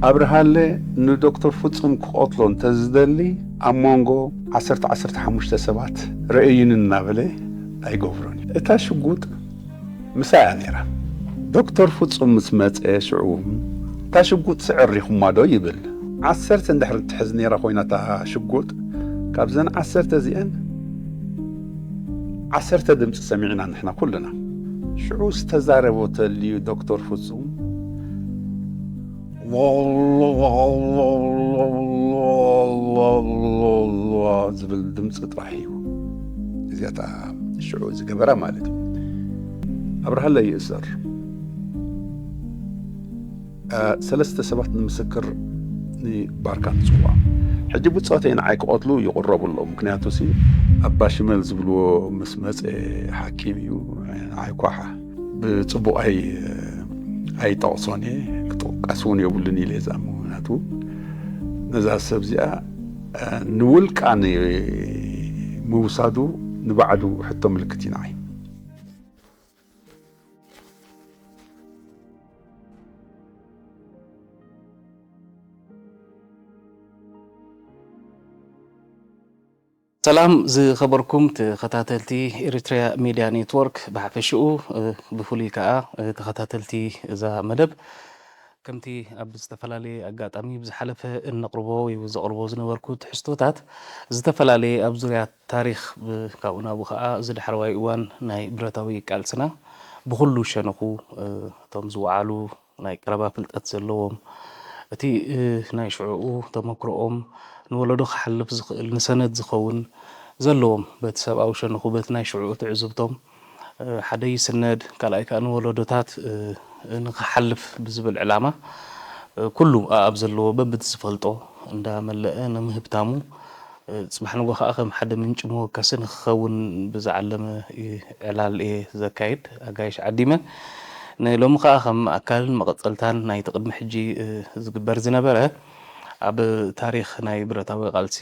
ኣብርሃለ ንዶክተር ፍጹም ክቐትሎ እንተዝደሊ ኣብ መንጎ ዓሰርተ ዓሰርተ ሓሙሽተ ሰባት ረእዩኒ እናበለ ኣይገብሮን እዩ። እታ ሽጉጥ ምሳይ እያ ነይራ። ዶክተር ፍጹም ምስ መጸ ሽዑ እታ ሽጉጥ ስዕር ኢኹማ ዶ ይብል። ዓሰርተ እንድሕር ትሕዝ ነይራ ኮይና እታ ሽጉጥ ካብዘን ዓሰርተ እዚአን ዓሰርተ ድምፂ ሰሚዕና ንሕና ኩልና። ሽዑ ዝተዛረቦ ተልዩ ዶክተር ፍጹም ዝብል ድምፂ ጥራሕ እዩ እዚኣታ ሽዑ ዝገበራ ማለት እዩ። ኣብርሃለ ይእሰር። ሰለስተ ሰባት ንምስክር ንባርካ ንፅዋዕ። ሕጂ ብፆተይ ንዓይ ክቐትሉ ይቕረቡ ኣለዉ። ምክንያቱ ሲ ኣባ ሽመል ዝብልዎ ምስ መፀ ሓኪም እዩ ንዓይ ኳሓ ብፅቡቕ ኣይ ኣይጠቕሶን እየ፣ ክጥቀስ እውን የብሉን ኢለ እየ ዝኣምን። ምክንያቱ ነዛ ሰብ እዚኣ ንውልቃ ንምውሳዱ ንባዕሉ ሕቶ ምልክት እዩ ንዓይ። ሰላም ዝኸበርኩም ተኸታተልቲ ኤሪትሪያ ሚድያ ኔትወርክ ብሓፈሽኡ፣ ብፍሉይ ከኣ ተኸታተልቲ እዛ መደብ፣ ከምቲ ኣብ ዝተፈላለየ ኣጋጣሚ ብዝሓለፈ እነቕርቦ ወይ ዘቕርቦ ዝነበርኩ ትሕዝቶታት ዝተፈላለየ ኣብ ዙርያ ታሪኽ፣ ካብኡ ናብኡ ከኣ እዚ ዳሕረዋይ እዋን ናይ ብረታዊ ቃልስና ብኹሉ ሸነኹ እቶም ዝወዓሉ ናይ ቀረባ ፍልጠት ዘለዎም፣ እቲ ናይ ሽዕኡ ተመክሮኦም ንወለዶ ክሓልፍ ዝኽእል ንሰነድ ዝኸውን ዘለዎም፣ በቲ ሰብኣዊ ሸነኹ በቲ ናይ ሽዕኡ ትዕዝብቶም ሓደ ይስነድ፣ ካልኣይ ከኣ ንወለዶታት ንኽሓልፍ ብዝብል ዕላማ ኩሉ ኣኣብ ዘለዎ በብቲ ዝፈልጦ እንዳመለአ ንምህብታሙ፣ ጽባሕ ንጎ ከኣ ከም ሓደ ምንጪ መወከሲ ንክኸውን ብዝዓለመ እዩ ዕላል እየ ዘካይድ። ኣጋይሽ ዓዲመ ንሎሚ ከኣ ከም ኣካልን መቐጸልታን ናይቲ ቅድሚ ሕጂ ዝግበር ዝነበረ ኣብ ታሪኽ ናይ ብረታዊ ቃልሲ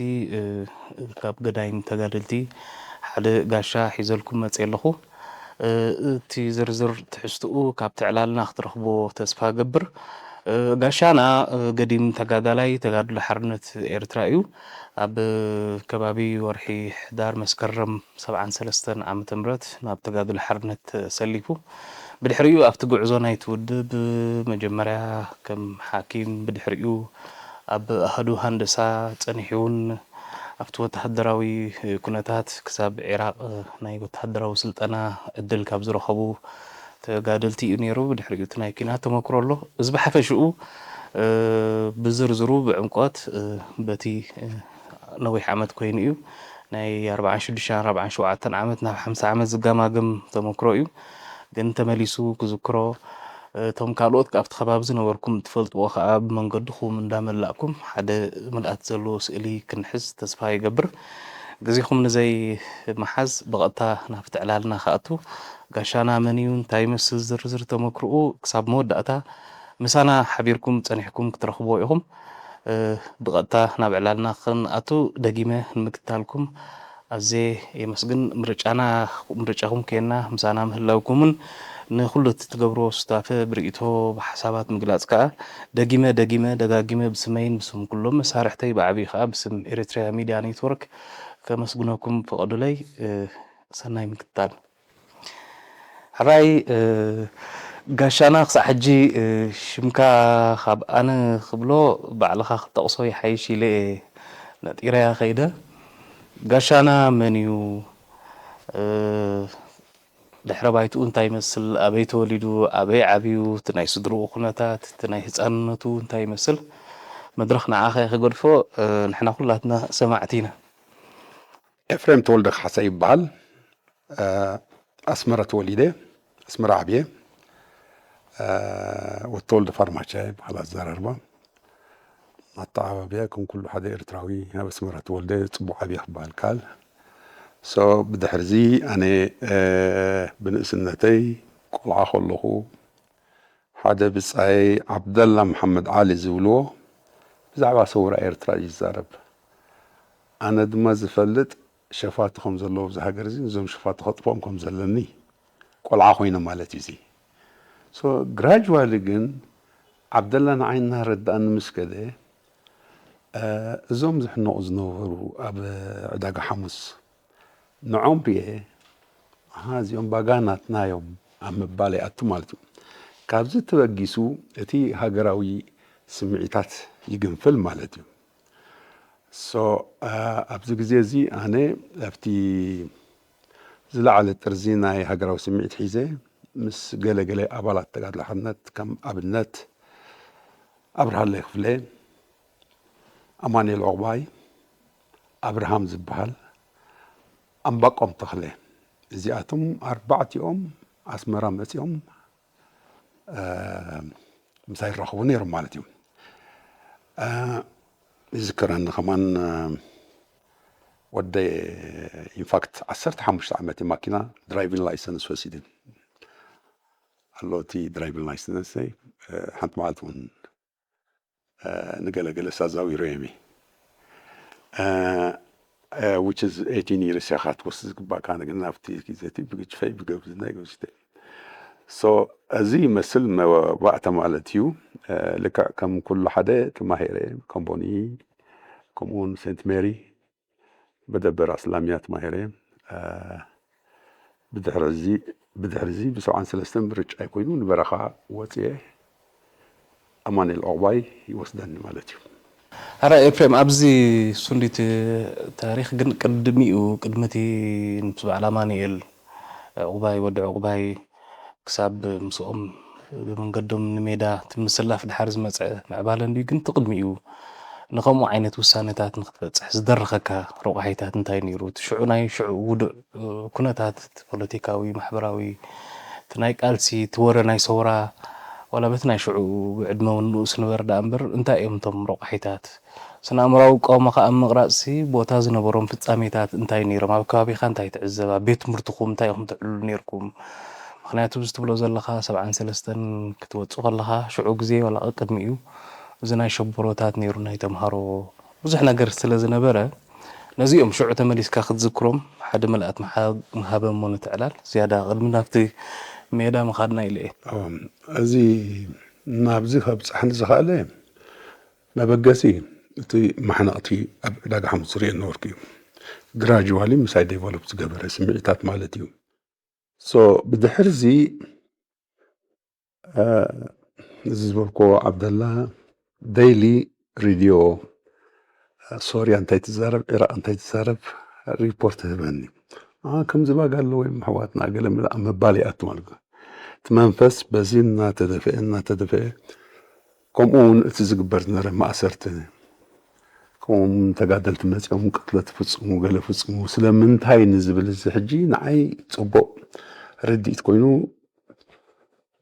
ካብ ገዳይም ተጋደልቲ ሓደ ጋሻ ሒዘልኩም መጽየ ኣለኹ። እቲ ዝርዝር ትሕዝትኡ ካብቲ ዕላልና ክትረኽቦ ተስፋ እገብር። ጋሻና ገዲም ተጋዳላይ ተጋድሎ ሓርነት ኤርትራ እዩ። ኣብ ከባቢ ወርሒ ሕዳር መስከረም ሰብዓን ሰለስተን ዓመተ ምህረት ናብ ተጋድሎ ሓርነት ተሰሊፉ። ብድሕሪኡ ኣብቲ ጉዕዞ ናይቲ ውድብ መጀመርያ ከም ሓኪም፣ ብድሕሪኡ ኣብ ኣሃዱ ሃንደሳ ጸኒሑ እውን ኣብቲ ወተሃደራዊ ኩነታት ክሳብ ዒራቕ ናይ ወተሃደራዊ ስልጠና ዕድል ካብ ዝረኸቡ ተጋደልቲ እዩ ነይሩ። ብድሕሪኡ እቲ ናይ ኲናት ተመክሮ ኣሎ። እዚ ብሓፈሽኡ ብዝርዝሩ ብዕምቆት በቲ ነዊሕ ዓመት ኮይኑ እዩ። ናይ ኣርብዓን ሽዱሽተን ኣርብዓን ሸውዓተን ዓመት ናብ ሓምሳ ዓመት ዝገማገም ተመክሮ እዩ። ግን ተመሊሱ ክዝክሮ፣ እቶም ካልኦት ኣብቲ ከባቢ ዝነበርኩም ትፈልጥዎ ከኣ ብመንገድኹም እንዳመላእኩም ሓደ ምልኣት ዘለዎ ስእሊ ክንሕዝ ተስፋ ይገብር። ግዜኹም ንዘይ ምሓዝ ብቐጥታ ናብቲ ዕላልና ክኣቱ፣ ጋሻና መን እዩ፣ እንታይ ይመስል ዝርዝር ተመክርኡ ክሳብ መወዳእታ ምሳና ሓቢርኩም ጸኒሕኩም ክትረኽብዎ ኢኹም። ብቐጥታ ናብ ዕላልና ክንኣቱ ደጊመ ንምክትታልኩም ኣዝየ የመስግን። ምርጫና ምርጫኹም ከየና ምሳና ምህላውኩምን ንኹሉ እቲ ትገብርዎ ሱታፈ ብርእይቶ ብሓሳባት ምግላጽ ከኣ ደጊመ ደጊመ ደጋጊመ ብስመይን ብስም ኩሎም መሳርሕተይ ብዓብዩ ከኣ ብስም ኤሪትሪያ ሚድያ ኔትወርክ ከመስግነኩም ፍቐዱለይ። ሰናይ ምክትታል። ሕራይ ጋሻና ክሳዕ ሕጂ ሽምካ ካብ ኣነ ክብሎ ባዕልኻ ክትጠቕሶ ይሓይሽ ኢለ እየ ነጢረያ ከይደ። ጋሻና መን እዩ? ድሕረ ባይትኡ እንታይ ይመስል? ኣበይ ተወሊዱ? ኣበይ ዓብዩ? እቲ ናይ ስድርኡ ኩነታት፣ እቲ ናይ ህፃንነቱ እንታይ ይመስል? መድረኽ ንዓኻ እየ ክገድፎ። ንሕና ኩላትና ሰማዕቲ ኢና። ኤፍሬም ተወልደ ካሕሳይ ይበሃል። ኣስመራ ተወሊደ፣ ኣስመራ ዓብየ። ወተወልደ ፋርማቻ ይበሃል ኣዘራርባ። ኣተዓባብያ ከም ኩሉ ሓደ ኤርትራዊ ኣብ ኣስመራ ተወልደ ጽቡቕ ዓብየ ክበሃል ከኣል። So ብድሕርዚ ኣነ ብንእስነተይ ቆልዓ ከለኹ ሓደ ብጻየይ ዓብደላ መሓመድ ዓሊ ዝብልዎ ብዛዕባ ሰውራ ኤርትራ እዩ ዝዛረብ። ኣነ ድማ ዝፈልጥ ሸፋቱ ከም ዘለዉ ኣብዚ ሃገር እዚ፣ ነዞም ሸፋቱ ከጥፍኦም ከም ዘለኒ ቆልዓ ኮይነ ማለት እዩ እዚ። So gradually ግን ዓብደላ ንዓይ እናረዳእኒ ምስ ከደ፣ እ፣ እዞም ዝሕነቑ ዝነበሩ ኣብ ዕዳጋ ሓሙስ ንዖም ርየ፣ ኣሃ፣ እዚኦም ባጋ ናትና እዮም ኣብ ምባል ይኣቱ ማለት እዩ። ካብዚ ተበጊሱ እቲ ሃገራዊ ስምዒታት ይግንፍል ማለት እዩ። ሶ፣ እ፣ ኣብዚ ግዜ እዚ ኣነ ኣብቲ ዝለዓለ ጥርዚ ናይ ሃገራዊ ስምዒት ሒዘ ምስ ገለ ገለ ኣባላት ተጋድሎ ሓርነት ከም ኣብነት ኣብርሃለይ ክፍለ፣ ኣማኑኤል ዑቕባይ፣ ኣብርሃም ዝበሃል፣ ኣምባቆም ተኽለ፣ እዚኣቶም ኣርባዕቲኦም ኣስመራ መጺኦም፣ እ፣ ምሳይ ይራኸቡ ነይሮም ማለት እዩ። እ፣ ይዝከረኒ ከማን፣ እ፣ ወደይ ኢንፋክት ዓሰርተ ሓሙሽተ ዓመት እዩ ማኪና ድራይቪንግ ላይሰንስ ወሲድን ኣሎ። እቲ ድራይቪንግ ላይሰንስ፣ እ፣ ሓንቲ መዓልቲ እውን፣ እ፣ ንገለገለ ሳዛዊሮም እየ። እ፣ እ፣ which is eighteen years ኢኻ ክትወስድ ዝግባእካ፣ ግን ኣብቲ ግዜ እቲ ብግጭፈይ ብገብዝናይ ወሲደ። ሶ፣ እዚ ይመስል መባእታ ማለት እዩ። እ፣ ልክዕ ከም ኩሉ ሓደ ተማሂረ፣ ከም ቦኒ፣ ከምኡ እውን ሴንት ሜሪ፣ መደበር ኣስላምያ ተማሂረ። እ፣ ብድሕሪ እዚ፣ ብድሕሪ እዚ ብሰብዓን ሰለስተን ምርጫ ኣይኮይኑ ንበረኻ ወፅየ። ኣማኑኤል ዑቕባይ ይወስደኒ ማለት እዩ። ሕራይ ኤፍሬም፣ ኣብዚ ሱንዲት ታሪኽ ግን ቅድሚኡ፣ ቅድሚ እቲ ንሱ በዓል ኣማኑኤል ዑቕባይ፣ ወዲ ዑቕባይ፣ ክሳብ ምስኦም ብመንገዶም ንሜዳ እቲ ምስላፍ ድሓር ዝመጸ ምዕባለ እንድዩ። ግን እቲ ቅድሚኡ ንኸምኡ ዓይነት ውሳነታት ንክትበጽሕ ዝደረኸካ ረቋሒታት እንታይ ነይሩ? እቲ ሽዑ ናይ ሽዑ ውዱእ፣ እ፣ ኩነታት፣ እቲ ፖለቲካዊ፣ ማሕበራዊ፣ እቲ ናይ ቃልሲ፣ እቲ ወረ ናይ ሰውራ፣ ዋላ በቲ ናይ ሽዑ ብዕድመ እውን ንኡስ ንበር ደኣ እምበር፣ እንታይ እዮም እቶም ረቋሒታት? ስነ-ኣእምራዊ ቅዋምኻ ኣብ ምቕራጽሲ ቦታ ዝነበሮም ፍጻሜታት እንታይ ነይሮም? ኣብ ከባቢኻ እንታይ ትዕዘብ? ኣብ ቤት ትምህርትኹም እንታይ ኢኹም ትዕልሉ ነይርኩም? ምኽንያቱ፣ እዚ ትብሎ ዘለኻ፣ ሰብዓን ሰለስተን ክትወጽእ ከለኻ፣ ሽዑ ግዜ ዋላ ቅድሚ እዩ፣ እዚ ናይ ሸቦሮታት ነይሩ፣ ናይ ተምሃሮ ብዙሕ ነገር ስለ ዝነበረ፣ ነዚኦም ሽዑ ተመሊስካ ክትዝክሮም ሓደ ምልኣት ምሃ-፣ ምሃበ እሞ ንትዕላል ዝያዳ ቅድሚ ናብቲ ሜዳ ምኻድና ኢለ እየ። እም፣ እዚ ናብዚ ከብጽሐኒ ዝኸኣለ መበገሲ እቲ ማሕነቕቲ ኣብ ዕዳጋ ሓሙስ ዝርእዮ ነበርኩ እዩ። ግራጁዋሊ ምሳይ ዴቨሎፕ ዝገበረ ስምዒታት ማለት እዩ። ሶ፣ ብድሕርዚ፣ እ፣ እዚ ዝበልኮ ዓብደላ፣ ዴይሊ ሬድዮ፣ እ፣ ሶርያ እንታይ ትዛረብ፣ ዒራቕ እንታይ ትዛረብ፣ ሪፖርት ህበኒ። አ፣ ከምዚ ባጋ ኣሎ ወይ ኣሕዋትና፣ ገለ ምላ ምባል ይኣቱ ማለት ነው። እቲ መንፈስ በዚ እናተደፍአ፣ እናተደፍአ፣ ከምኡ እውን እቲ ዝግበር ዝነበረ ማእሰርቲ፣ ከምኡ እውን ተጋደልቲ መጺኦም ቅትለት ፍጽሙ፣ ገለ ፍጽሙ፣ ስለምንታይ ንዝብል፣ እዚ ሕጂ ንዓይ ጽቡቕ ርድኢት ኮይኑ፣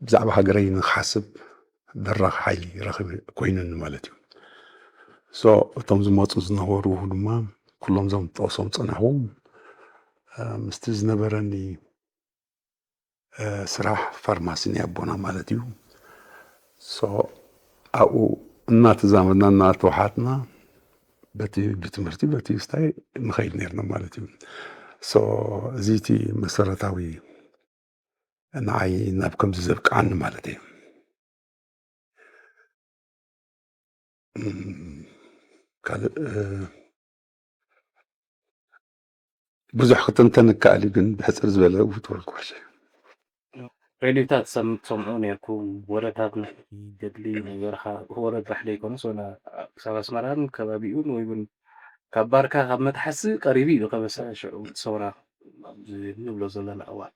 ብዛዕባ ሃገረይ ንክሓስብ ደራኺ ሓይሊ ረኺበ ኮይኑኒ ማለት እዩ። ሶ፣ እቶም ዝመጹ ዝነበሩ ድማ፣ ኩሎም እዞም ጠቕሶም ጸናሕዎም፣ እ፣ ምስቲ ዝነበረኒ፣ እ፣ ስራሕ ፋርማሲ ናይ ኣቦና ማለት እዩ። ሶ፣ ኣብኡ እናተዛመድና፣ እናተዋሓጥና፣ በቲ ብትምህርቲ፣ በቲ ስታይ ንኸይድ ነርና ማለት እዩ። ሶ፣ እዚ እቲ መሰረታዊ ንዓይ ናብ ከምዚ ዘብቅዓኒ ማለት እዩ። እም፣ ካልእ፣ እ፣ ብዙሕ ክትንተን ይከኣል እዩ፣ ግን ብሕጽር ዝበለ ውትወል ቁርሲ። ሬድዮታት ሰም-፣ ትሰምዑ ነርኩም፣ ወረታት ናይ ገድሊ፣ ናይ በረኻ፣ ወረ ጥራሕ ደይኮነስ፣ ወላ ክሳብ ኣስመራን ከባቢኡን፣ ወይ እውን ካብ ባርካ፣ ካብ መትሓዚ ቀሪቡ እዩ፣ ከበሳ ሽዑ ሰውራ ኣብዚ ንብሎ ዘለና እዋን።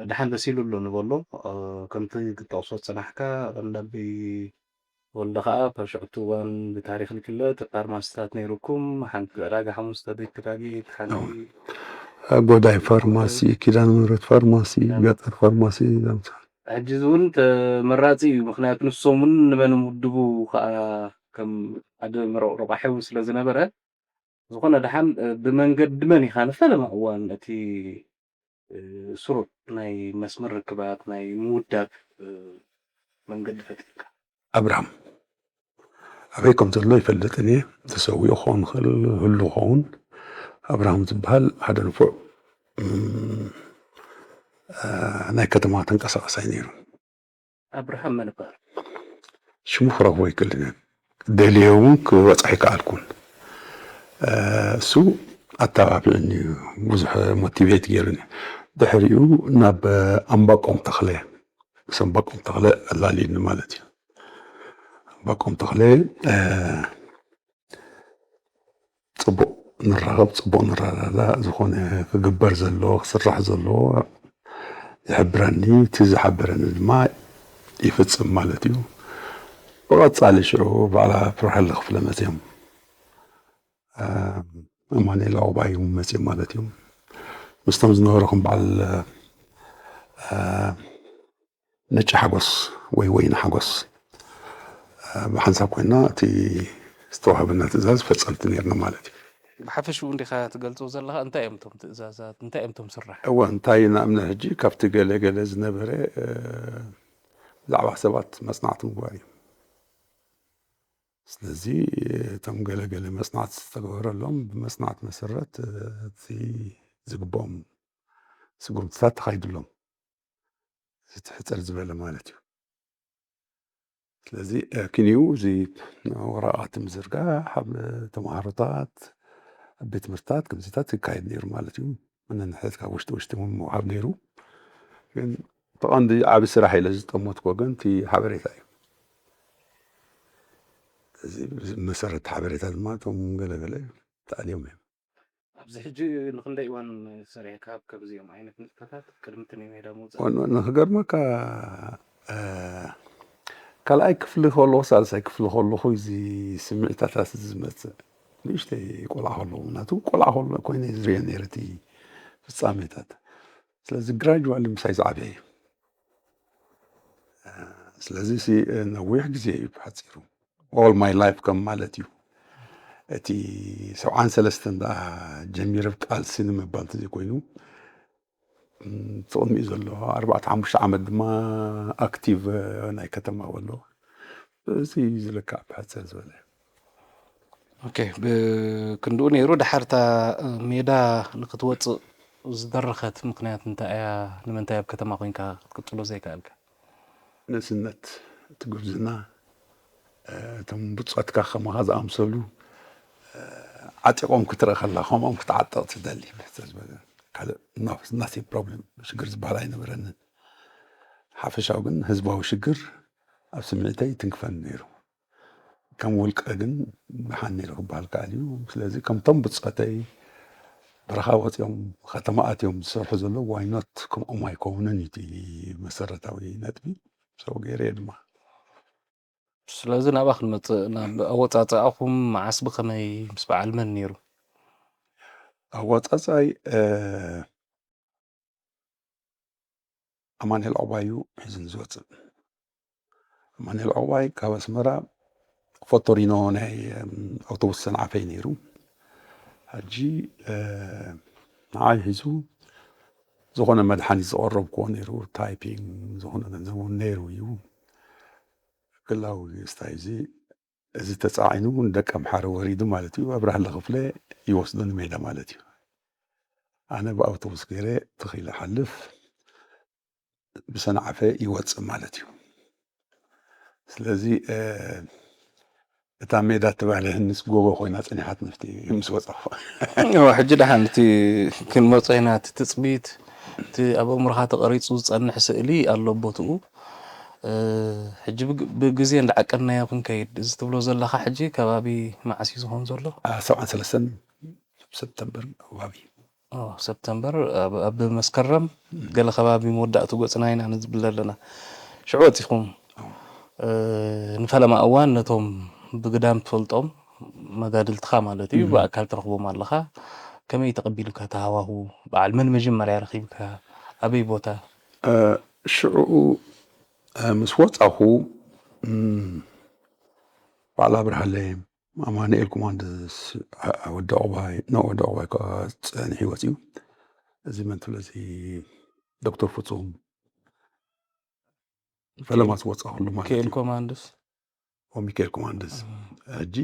ደሓን በሲሉ ኣሎ ንበሎ። እ፣ ከምቲ ክትጠቕሶ ዝጸናሕካ፣ ቀንዲ ኣቦይ ወልደ ኸኣ፣ ኣብ ሽዑ እቲ እዋን ብታሪኽ ዝፍለጥ ፋርማሲታት ነይሩኩም፣ ሓንቲ ዕዳጋ ሓሙስ ተደይ ትዳጊት፣ ሓንቲ ኣዎ። ጎዳይ ፋርማሲ፣ ኪዳነ ምሕረት ፋርማሲ፣ ኪዳነ ገጠር ፋርማሲ፣ ዘምሳ። ሕጂ እዚ እውን ተመራጺ እዩ፣ ምኽንያቱ ንሶም እውን ንመን ምውድቡ ኸኣ ከም ሓደ መረቕ ረቋሒ እውን ስለ ዝነበረ፣ ዝኾነ ደሓን፣ እ፣ ብመንገዲ መን ኢኻ ንፈለማ እዋን እቲ፣ እ፣ ስሩዕ ናይ መስመር ርክባት፣ ናይ ምውዳብ፣ እ፣ መንገዲ ፈጢርካ? ኣብርሃም ኣበይ ከም ዘሎ ይፈልጥን እየ። ተሰዊኡ ክኸውን ይኽእል፣ ህሉ ክኸውን። ኣብርሃም ዝበሃል ሓደ ንፉዕ፣ እም፣ እ፣ ናይ ከተማ ተንቀሳቐሳይ ነይሩ። ኣብርሃም መን ይበሃል? ሽሙ ክረኽቦ ኣይክእልን እየ። ደልየ እውን ክበፅሕ ኣይከኣልኩን። እሱ ኣተባቢዕኒ እዩ፣ ብዙሕ ሞቲቬት ገይሩኒ። ድሕሪኡ ናብ ኣምባቆም ተኽለ፣ ምስ ኣምባቆም ተኽለ ኣላልዩኒ ማለት እዩ። ኣምባቆም ተኽለ ፅቡቕ ንራኸብ፣ ፅቡቕ ንረዳዳእ፣ ዝኾነ ክግበር ዘለዎ ክስራሕ ዘለዎ ይሕብረኒ፣ እቲ ዝሓበረኒ ድማ ይፍፅም ማለት እዩ። ብቐፃሊ ሽዑ ባዕላ ፕሮሃለ ክፍለ መፅዮም፣ ኣማኑኤል ዑቕባይ እውን መፅዮም ማለት እዩ። ምስቶም ዝነበሩ ከም በዓል ነጭ ሓጎስ ወይ ወይኒ ሓጎስ ብሓንሳብ ኮይና እቲ ዝተዋህበና ትእዛዝ ፈፀምቲ ነርና ማለት እዩ። ብሓፈሽኡ እንዲኻ ትገልጾ ዘለኻ እንታይ እዮም እቶም ትእዛዛት እንታይ እዮም እቶም ስራሕ? እወ እንታይ ንኣብነት ሕጂ ካብቲ ገለ ገለ ዝነበረ ብዛዕባ ሰባት መፅናዕቲ ምግባር እዩ። ስለዚ እቶም ገለ ገለ መፅናዕቲ ዝተገበረሎም ብመፅናዕቲ መሰረት እቲ ዝግብኦም ስጉምትታት ተኻይድሎም፣ እዚ ትሕፅር ዝበለ ማለት እዩ። ስለዚ ክንዩ እዚ ወረቓቕቲ ምዝርጋሕ ኣብ ተምሃሮታት፣ ኣብ ቤት ትምህርትታት ከምዚታት ይካየድ ነይሩ ማለት እዩ። መነንሕት ካብ ውሽጢ ውሽጢ እውን ምውሃብ ነይሩ። ግን ተቐንዲ ዓብ ስራሕ ኢለ ዝጠመትኮ ግን እቲ ሓበሬታ እዩ። እዚ መሰረት ሓበሬታ ድማ እቶም ገለገለ ተኣልዮም እዮም። ኣብዚ ሕጂ ንክንደይ እዋን ሰሪሕካ ኣብ ከምዚኦም ዓይነት ንጥፈታት ቅድሚ እቲ ናይ ሜዳ ምውፃእ? ንክገርመካ ካልኣይ ክፍሊ ከለኹ ሳልሳይ ክፍሊ ከለኹ እዚ ስምዒታታት ዝመፅእ ንእሽተይ ቆልዓ ከለኹ ምክንያቱ ቆልዓ ከሎ ኮይነ ዝሪኦ ነይረ እቲ ፍፃሜታት። ስለዚ ግራጅዋሊ ምሳይ ዝዓበየ እዩ። ስለዚ ነዊሕ ግዜ እዩ ብሓፂሩ all my life ከም ማለት እዩ። እቲ ሰብዓን ሰለስተን ደኣ ጀሚረ ቃልሲ ንምባል ተዘይኮይኑ እቲ ቅድሚኡ ዘሎ ኣርባዕተ ሓሙሽተ ዓመት ድማ ኣክቲቭ ናይ ከተማ ከሎ እዚ ዝልካዕ ብሕፅር ዝበለ። ኦኬ፣ ብክንድኡ ነይሩ። ድሓር እታ ሜዳ ንክትወፅእ ዝደረኸት ምክንያት እንታይ እያ? ንምንታይ ኣብ ከተማ ኮይንካ ክትቅፅሎ ዘይከኣልካ? ንእስነት፣ እቲ ጉብዝና፣ እቶም ብፆትካ ከማኻ ዝኣምሰሉ ዓጢቖም ክትርኢ ከላ ከምኦም ክትዓጠቕ ትደሊ። ብሕፅር ዝበለ ካልእ ናሲ ፕሮብለም ሽግር ዝበሃል ኣይነበረንን። ሓፈሻዊ ግን ህዝባዊ ሽግር ኣብ ስምዒተይ ትንክፈኒ ነይሩ። ከም ውልቀ ግን ደሓን ነይሩ ክበሃል ከኣል እዩ። ስለዚ ከምቶም ብፆተይ በረኻ ወፂኦም ከተማ ኣትዮም ዝሰርሑ ዘለዉ ዋይኖት ከምኦም ኣይከውንን እዩ እቲ መሰረታዊ ነጥቢ። ሰው ገይረ ድማ ስለዚ ናብኣ ክንመፅእ ናብ ኣወፃፅኣኹም መዓስ ብኸመይ ምስ በዓል መን ነይሩ? ኣወፃፅኣይ ኣማንኤል ዑቕባይ እዩ ሒዙኒ ዝወፅእ። ኣማንኤል ዑቕባይ ካብ ኣስመራ ፎቶሪኖ ናይ ኣውቶቡስ ሰንዓፈይ ነይሩ። ሕጂ ንዓይ ሒዙ ዝኾነ መድሓኒት ዝቐረብክዎ ነይሩ፣ ታይፒንግ ዝኾነ ገንዘብ እውን ነይሩ እዩ። ክላዊ ስታይ እዚ እዚ ተፃዒኑ ንደቀምሓረ ወሪዱ ማለት እዩ። ኣብርሃለ ክፍለ ይወስዶ ንሜዳ ማለት እዩ። ኣነ ብኣውቶቡስ ገይረ ትኺለ ሓልፍ ብሰንዓፈ ይወፅእ ማለት እዩ። ስለዚ እታ ሜዳ እተባህለ ህንስ ጎቦ ኮይና ፀኒሓት ንፍቲ ምስ ወፃኹ። ሕጂ ደሓን እቲ ክንመፆ ኢና። እቲ ትፅቢት እቲ ኣብ ኣእምሮኻ ተቐሪፁ ዝፀንሕ ስእሊ ኣሎ ቦትኡ። ሕጂ ብግዜ እንዳዓቀናዮ ክንከይድ እዚ ትብሎ ዘለኻ ሕጂ ከባቢ መዓስ እዩ ዝኾን ዘሎ? ሰብዓን ሰለስተን ሰብተምበር ኣባቢ ሰብተምበር ኣብ መስከረም ገለ ከባቢ መወዳእቱ ገፅና ኢና ንዝብል ኣለና። ሽዑ ወፂኹም ንፈለማ እዋን ነቶም ብግዳም ትፈልጦም መጋድልትኻ ማለት እዩ ብኣካል ትረኽቦም ኣለኻ። ከመይ ተቐቢሉካ ተሃዋሁ? በዓል መን መጀመርያ ረኺብካ? ኣበይ ቦታ? ሽዑ ምስ ወፃኹ በዓል ኣብርሃለ ኣማኑኤል ኮማንድስ ወዲ ዕቑባይ ንወዲ ዕቑባይ ከ ፀኒሑ ይወፅኡ። እዚ መን ትብሎ እዚ ዶክተር ፍፁም ፈለማ ዝወፃ ኩሉ ማለት ሚካኤል እዩ። ኮማንድስ ሚካኤል ኮማንድስ ሕጂ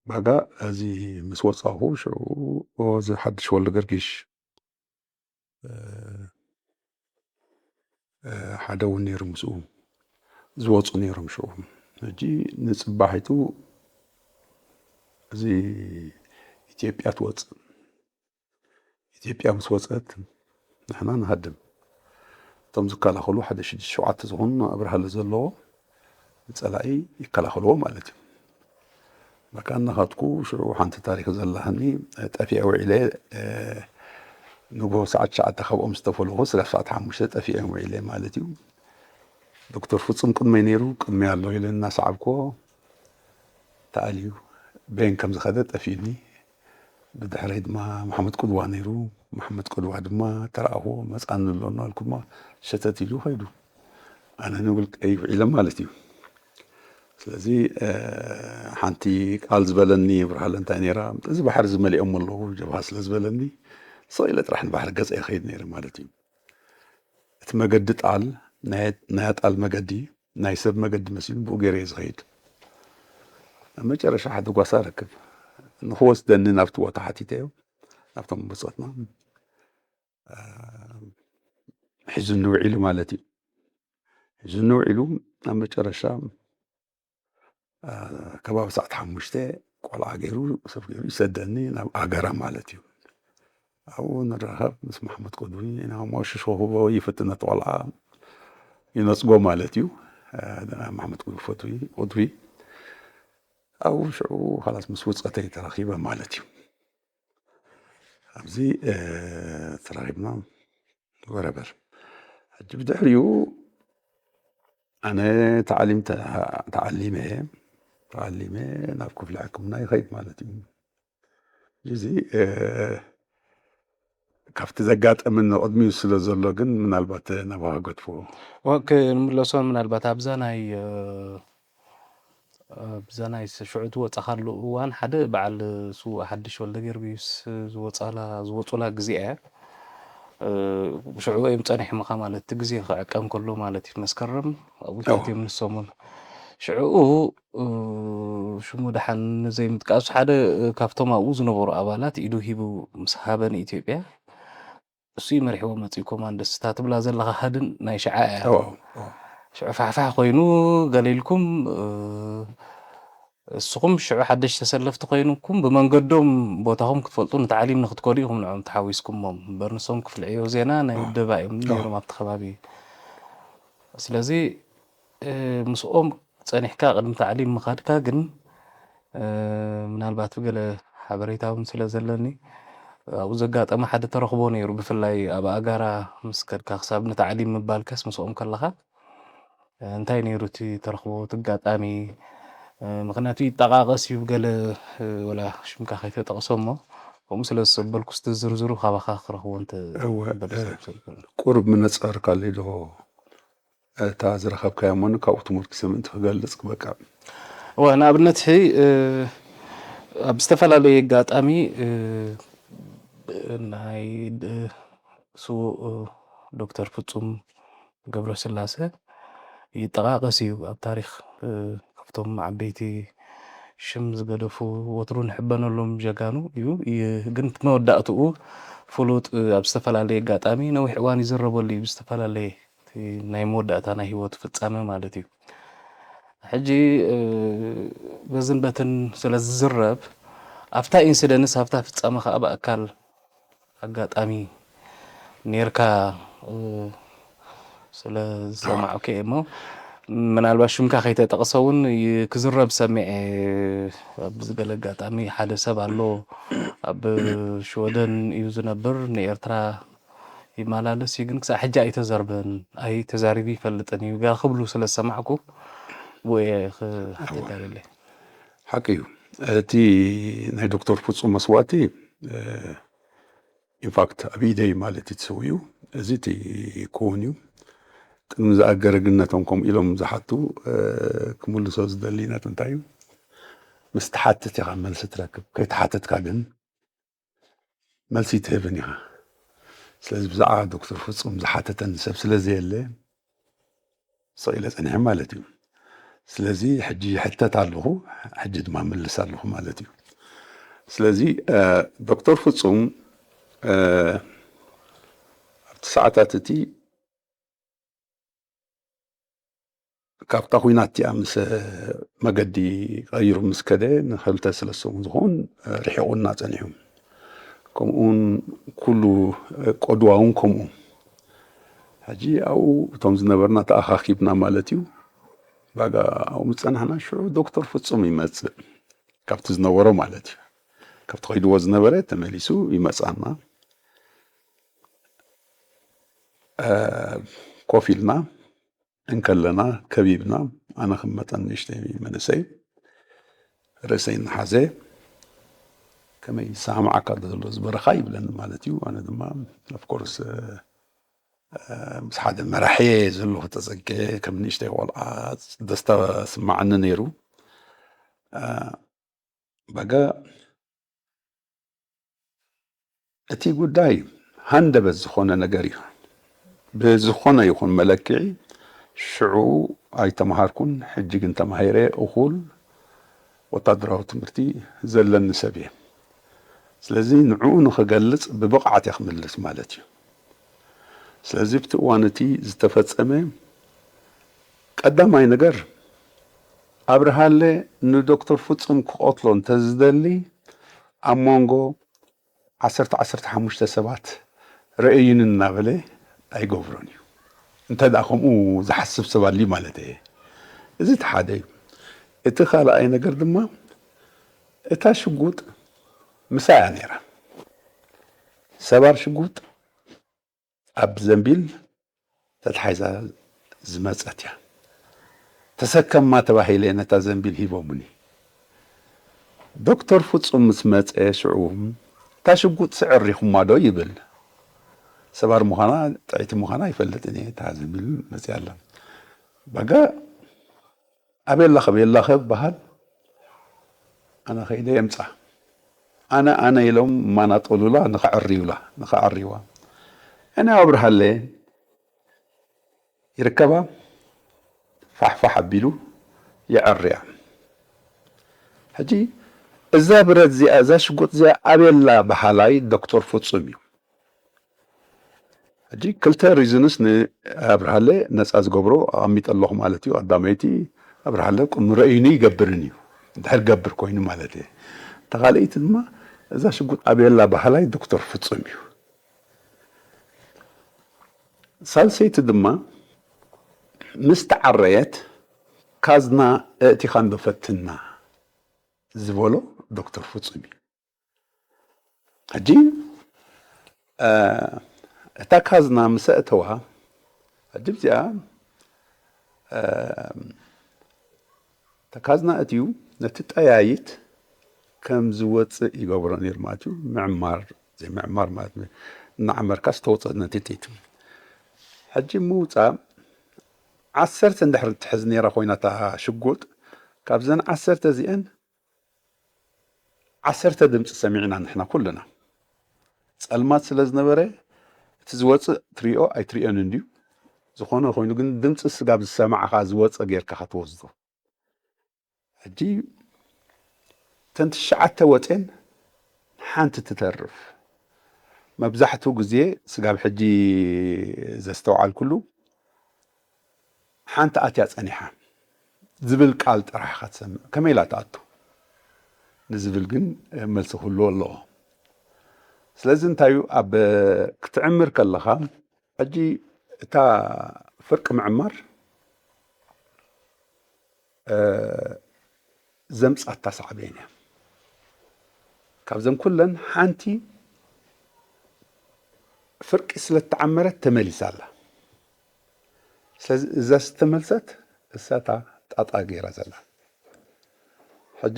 ባጋ እዚ ምስ ወፃኹ ሽዑ እዚ ሓድሽ ወልደ ገርጊሽ እ፣ ሓደ እውን ነይሩ ምስኡ ዝወፁ ነይሮም። ሽዑ ሕጂ ንፅባሒቱ እዚ ኢትዮጵያ ትወፅእ። ኢትዮጵያ ምስ ወፀት ንሕና ንሃድም። እቶም ዝከላኸሉ ሓደ ሽዱሽተ ሸውዓተ ዝኾኑ ኣብርሃለ ዘለዎ ንፀላኢ ይከላኸልዎ ማለት እዩ። በቃ እናኻትኩ ሽዑ ሓንቲ ታሪክ ዘላህኒ ጠፊዐ ውዒለ ንጎ ሰዓት ትሽዓተ ካብኦም ዝተፈለኹ ስጋብ ሰዓት ሓሙሽተ ጠፊዐ ውዒለ ማለት እዩ። ዶክተር ፍጹም ቅድመይ ነይሩ ቅድመይ ኣሎ ኢለ እናሰዓብኮ ተኣልዩ በየን ከም ዝኸደ ጠፊኡኒ። ብድሕረይ ድማ መሓመድ ቅድዋ ነይሩ። መሓመድ ቅድዋ ድማ ተረኣኹ መፃኒ ኣሎ እናልኩ ድማ ሸተት ኢሉ ኸይዱ። ኣነ ንውልቀይ ውዒለ ማለት እዩ። ስለዚ ሓንቲ ቃል ዝበለኒ ብርሃለ እንታይ ነይራ፣ እዚ ባሕሪ ዝመሊኦም ኣለዉ ጀብሃ ስለ ዝበለኒ ስቕ ኢለ ጥራሕ ንባሕሪ ገፀ ይኸይድ ነይረ ማለት እዩ። እቲ መገዲ ጣል ናይ ኣጣል መገዲ ናይ ሰብ መገዲ መሲሉ ብኡ ገይረ እየ ዝኸይድ። ኣብ መጨረሻ ሓደ ጓሳ ረክብ ንክወስደኒ ናብቲ ቦታ ሓቲተዮ ናብቶም ብፆትና ሒዙኒ ውዒሉ ማለት እዩ። ሒዙኒ ውዒሉ ኣብ መጨረሻ ከባቢ ሰዓት ሓሙሽተ ቆልዓ ገይሩ ሰብ ገይሩ ይሰደኒ ናብ ኣገራ ማለት እዩ። ኣብኡ ንራኸብ ምስ ማሕሙድ ቅድዊ ኢና እሞ ሽሾ ክቦ ይፍትነት ቆልዓ ይነፅጎ ማለት እዩ። ማሕሙድ ቅድዊ ፈትዊ ቅድዊ ኣብኡ ሽዑ ካላስ ምስ ውፀተይ ተራኺበ ማለት እዩ። ኣብዚ ተራኺብና ወረበር ሕጂ ብድሕሪኡ ኣነ ተዓሊም ተዓሊመ ተዓሊመ ናብ ክፍሊ ሕክምና ይኸይድ ማለት እዩ። እዚ ካብቲ ዘጋጠመኒ ቅድሚኡ ስለ ዘሎ ግን ምናልባት ናባኻ ገድፎ ክንምለሶን ምናልባት ኣብዛ ናይ ኣብዛ ናይ ሽዑ ትወፃኻሉ እዋን ሓደ በዓል ስዉእ ሓድሽ ወልደ ጊዮርጊስ ዝወፃላ ዝወፁላ ግዜ እያ። ሽዑ እዮም ፀኒሖምኻ ማለት እቲ ግዜ ክዕቀን ከሎ ማለት እዩ መስከረም ኣብኡ ተኣትዮም ንሶምን ሽዕኡ ሽሙ ደሓን ዘይምጥቃሱ ሓደ ካብቶም ኣብኡ ዝነበሩ ኣባላት ኢዱ ሂቡ ምስ ሃበ ንኢትዮጵያ እሱ ይመሪሕዎ መፅኡ ኮማንደስ እታ ትብላ ዘለኻ ሃድን ናይ ሽዓ እያ ሽዑ ፋሕፋሕ ኮይኑ ገለ ኢልኩም እስኹም ሽዑ ሓደሽ ተሰለፍቲ ኮይንኩም ብመንገዶም ቦታኹም ክትፈልጡ ንታዕሊም ንክትከዱ ኢኹም ንዖም ተሓዊስኩሞም እምበር ንሶም ክፍልዕዮ ዜና ናይ ውደባ እዮም ነይሮም ኣብቲ ከባቢ ስለዚ ምስኦም ፀኒሕካ ቅድሚ ታዕሊም ምኻድካ ግን ምናልባት ብገለ ሓበሬታ እውን ስለ ዘለኒ ኣብኡ ዘጋጠመ ሓደ ተረኽቦ ነይሩ ብፍላይ ኣብ ኣጋራ ምስ ከድካ ክሳብ ንታዕሊም ምባልካስ ምስኦም ከለኻ እንታይ ነይሩ እቲ ተረኽቦ እቲ ኣጋጣሚ ምክንያቱ ይጠቃቀስ እዩ ገለ ወላ ሽምካ ከይተጠቅሶ እሞ ከምኡ ስለ ዝሰበልኩ ስቲ ዝርዝሩ ካባኻ ክረኽቦ እንተ ቁርብ ምነፀርካለይ ዶ እታ ዝረኸብካያ እሞ ካብኡ ትሞርኪሰ ምእንቲ ክገልፅ ክበቅዕ እወ ንኣብነት ሕይ ኣብ ዝተፈላለየ ኣጋጣሚ ናይ ስዉእ ዶክተር ፍጹም ገብረስላሰ ይጠቓቐስ እዩ ኣብ ታሪኽ ካብቶም ዓበይቲ ሽም ዝገደፉ ወትሩ ንሕበነሎም ጀጋኑ እዩ ግን መወዳእትኡ ፍሉጥ ኣብ ዝተፈላለየ ኣጋጣሚ ነዊሕ እዋን ይዝረበሉ እዩ ብዝተፈላለየ ናይ መወዳእታ ናይ ህይወቱ ፍጻመ ማለት እዩ። ሕጂ በዝን በትን ስለ ዝዝረብ ኣብታ ኢንስደንስ ኣብታ ፍጻመ ከዓ ብኣካል ኣጋጣሚ ኔርካ ስለ ዝሰማዕኩ እየ እሞ ምናልባት ሽምካ ከይተጠቕሰ እውን ክዝረብ ሰሚዐ ኣብዚ ገለ ኣጋጣሚ ሓደ ሰብ ኣሎ ኣብ ሽወደን እዩ ዝነብር ንኤርትራ ይመላለስ እዩ ግን ክሳብ ሕጂ ኣይተዘርበን ኣይተዛሪቡ ይፈልጥን እዩ ገለ ክብሉ ስለ ዝሰማዕኩ ብኡ እየ ክሓተካ ደለ ሓቂ እዩ እቲ ናይ ዶክተር ፍፁም መስዋእቲ ኢንፋክት ኣብ ኢደይ ማለት እዩ ትሰውዩ እዚ እቲ ክውን እዩ ቅድሚ ዝኣገረ ግነቶም ከምኡ ኢሎም ዝሓቱ ክምልሶ ዝደሊ ነጥብ እንታይ እዩ ምስ ትሓትት ኢኻ መልሲ ትረክብ ከይተሓተትካ ግን መልሲ ኣይትህብን ኢኻ ስለዚ ብዛዕባ ዶክተር ፍፁም ዝሓተተኒ ሰብ ስለ ዘየለ ስቕ ኢለ ፀኒሐ ማለት እዩ ስለዚ ሕጂ ይሕተት ኣለኹ ሕጂ ድማ ምልስ ኣለኹ ማለት እዩ ስለዚ ዶክተር ፍፁም ኣብቲ ሰዓታት እቲ ካብታ ኹናት እቲኣ ምስ መገዲ ቀይሩ ምስ ከደ ንክልተ ሰለስተ እውን ዝኸውን ርሒቑና ጸኒሑ። ከምኡውን ኩሉ ቆድዋ እውን ከምኡ። ሕጂ ኣብኡ እቶም ዝነበርና ተኣኻኪብና ማለት እዩ። ባጋ ኣብኡ ምስ ጸናሕና ሽዑ ዶክተር ፍጹም ይመጽእ፣ ካብቲ ዝነበሮ ማለት እዩ። ካብቲ ከይድዎ ዝነበረ ተመሊሱ ይመጻና። ኮፍ ኢልና እንከለና ከቢብና፣ ኣነ ከም መጠን ንእሽተይ መንእሰይ ርእሰይ እናሓዘ ከመይ ይሰማማዓካ ዘሎ ዝበረኻ ይብለኒ ማለት እዩ። ኣነ ድማ ኦፍኮርስ ምስ ሓደ መራሒ ዘለኹ ተጸጊዐ ከም ንእሽተይ ቆልዓ ደስታ ስማዓኒ ነይሩ። በጋ እቲ ጉዳይ ሃንደበት ዝኾነ ነገር እዩ። ብዝኾነ ይኹን መለክዒ ሽዑ ኣይተምሃርኩን፣ ሕጂ ግን ተማሂረ እኹል ወታደራዊ ትምህርቲ ዘለኒ ሰብ እየ። ስለዚ ንዕኡ ንኽገልጽ ብብቕዓት እየ ክምልስ ማለት እዩ። ስለዚ ኣብቲ እዋን እቲ ዝተፈጸመ ቀዳማይ ነገር ኣብርሃለ ንዶክተር ፍጹም ክቐትሎ እንተዝደሊ ኣብ መንጎ ዓሰርተ ዓሰርተ ሓሙሽተ ሰባት ረእዩኒ እናበለ ኣይገብሮን እዩ። እንተ ደኣ ከምኡ ዝሓስብ ሰብ ኣልዩ ማለት እየ። እዚ እቲ ሓደ እዩ። እቲ ካልኣይ ነገር ድማ እታ ሽጉጥ ምሳይ እያ ነይራ። ሰባር ሽጉጥ ኣብ ዘንቢል ተታሒዛ ዝመጸት እያ። ተሰከማ ተባሂለ ነታ ዘንቢል ሂቦምኒ። ዶክተር ፍጹም ምስ መጸ ሽዑ እታ ሽጉጥ ስዕር ኢኹማ ዶ ይብል። ሰባር ምዃና ጥዕይቲ ምዃና ይፈልጥ እየ። እታ ዘንቢል መጽያ ኣላ። በጋ ኣቤላ ኸብ የላ ኸብ በሃል ኣነ ኸይደ የምጻ ኣነ ኣነ ኢሎም ማናጠሉላ ንኸዕርዩላ ንኸዕርይዋ እኔ ኣብርሃለ ይርከባ ፋሕፋሕ ኣቢሉ የዐርያ። ሕጂ እዛ ብረት እዚኣ እዛ ሽጉጥ እዚኣ ኣቤላ በሃላይ ዶክተር ፍጹም እዩ። ሕጂ ክልተ ሪዝንስ ንኣብርሃለ ነፃ ዝገብሮ ኣቐሚጠ ኣለኹ ማለት እዩ። ኣዳመይቲ ኣብርሃለ ቁም ረእዩኒ ይገብርን እዩ እንድሕር ገብር ኮይኑ ማለት እየ። ተኻልኢቲ ድማ እዛ ሽጉጥ ኣቤላ ባህላይ ዶክተር ፍጹም እዩ። ሳልሰይቲ ድማ ምስ ተዓረየት ካዝና እእቲኻ እንዶ ፈትና ዝበሎ ዶክተር ፍጹም እዩ። ሕጂ እታ ካዝና ምስ ኣእተዋ ሕጂ እዚኣ እታ ካዝና እትዩ ነቲ ጠያይት ከም ዝወፅእ ይገብሮ ነይሩ ማለት እዩ። ምዕማር ዘይምዕማር ማለት እናዓመርካ ዝተወፅእ ነቲ ጥይት ሕጂ ምውፃእ ዓሰርተ እንድሕር ትሕዝ ነይራ ኮይና እታ ሽጉጥ ካብዘን ዓሰርተ እዚአን ዓሰርተ ድምፂ ሰሚዕና ንሕና ኩልና። ፀልማት ስለ ዝነበረ እቲ ዝወፅእ ትሪኦ ኣይትሪኦን እንድዩ። ዝኾነ ኮይኑ ግን ድምፂ ስጋብ ዝሰማዕኻ ዝወፀ ጌርካ ክትወስዶ። ሕጂ እተን ትሽዓተ ወፅኤን ሓንቲ ትተርፍ። መብዛሕትኡ ግዜ ስጋብ ሕጂ ዘስተውዓልኩሉ ሓንቲ ኣትያ ጸኒሓ ዝብል ቃል ጥራሕ ኢኻ ትሰምዕ። ከመይ ኢላ ትኣቱ ንዝብል ግን መልሲ ክህልዎ ኣለዎ። ስለዚ እንታይ እዩ ኣብ ክትዕምር ከለኻ ሕጂ እታ ፍርቂ ምዕማር ዘምጻታ ሳዕቤን እያ። ካብዘን ኩለን ሓንቲ ፍርቂ ስለ እተዓመረት ተመሊሳ ኣላ። ስለዚ እዛ ዝተመልሰት እሳታ ጣጣ ገይራ ዘላ ሕጂ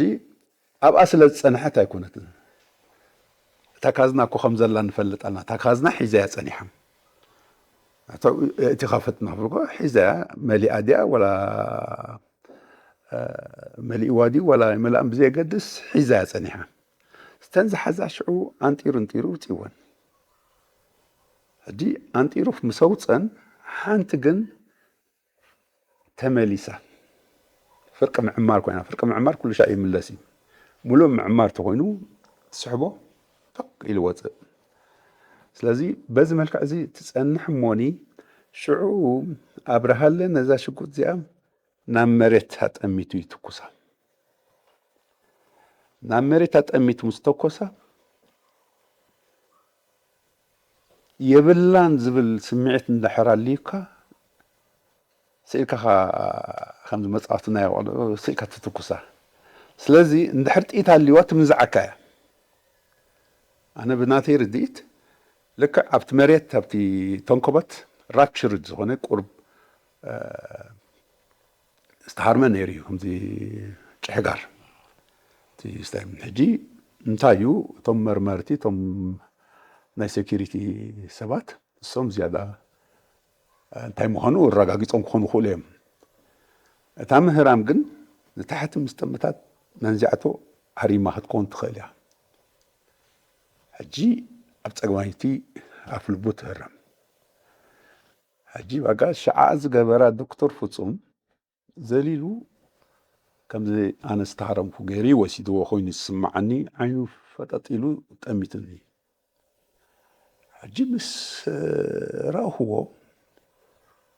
ኣብኣ ስለ ዝጸንሐት ኣይኮነትን። እታ ካዝና እኮ ከም ዘላ ንፈልጥ ኣና። እታ ካዝና ሒዛ እያ ጸኒሓ። እቲ ኸፈትና ክብልኮ ሒዛ እያ መሊኣ ድያ ወላ መሊእዋ ድዩ ወላ ይመልኣን ብዘየገድስ ሒዛ እያ ጸኒሓ። ዝተን ዝሓዛ ሽዑ ኣንጢሩ እንጢሩ ውፅእወን። ሕጂ ኣንጢሩ ምስ ኣውፀን ሓንቲ ግን ተመሊሳ ፍርቂ ምዕማር ኮይና። ፍርቂ ምዕማር ኩሉ ሻዕ ይምለስ እዩ። ሙሉእ ምዕማር ተኮይኑ ትስሕቦ ቶክ ኢሉ ወፅእ። ስለዚ በዚ መልክዕ እዚ ትፀንሕ እሞኒ ሽዑ ኣብርሃለ ነዛ ሽጉጥ እዚኣ ናብ መሬት ኣጠሚቱ ይትኩሳ። ናብ መሬት ኣጠሚቱ ምስ ተኮሳ የብላን ዝብል ስምዒት እንድሕር ኣልዩካ፣ ስኢልካ ኸ-፣ ከምዚ መጻወቲ ናይ ቆልዑ ስኢልካ ትትኩሳ። ስለዚ እንድሕር ጥይት ኣልዩዋ ትምንዝዓካ እያ። ኣነ ብናተይ ርድኢት ልክዕ ኣብቲ መሬት፣ ኣብቲ ተንኮበት ራፕቸርድ ዝኾነ ቁርብ፣ እ፣ ዝተሃርመ ነይሩ እዩ፣ ከምዚ ጭሕጋር። እቲ ስታይ-፣ ሕጂ እንታይ እዩ፣ እቶም መርመርቲ፣ እቶም ናይ ሴኪሪቲ ሰባት፣ እሶም ዝያዳ እንታይ ምዃኑ ኣረጋጊጾም ክኾኑ ይኽእሉ እዮም። እታ ምህራም ግን ንታሕቲ ምስ ጠምታት መንዚዕቶ ሃሪማ ክትከውን ትኽእል እያ። ሕጂ ኣብ ጸግማይቲ ኣፍ ልቡ ትህረም። ሕጂ ባጋ ሽዓ ዝገበራ ዶክተር ፍጹም ዘሊሉ ከምዚ ኣነ ዝተሃረምኩ ገይሩ ወሲድዎ ኮይኑ ዝስምዓኒ፣ ዓይኑ ፈጠጥ ኢሉ ጠሚትኒ። ሕጂ ምስ ረእኽዎ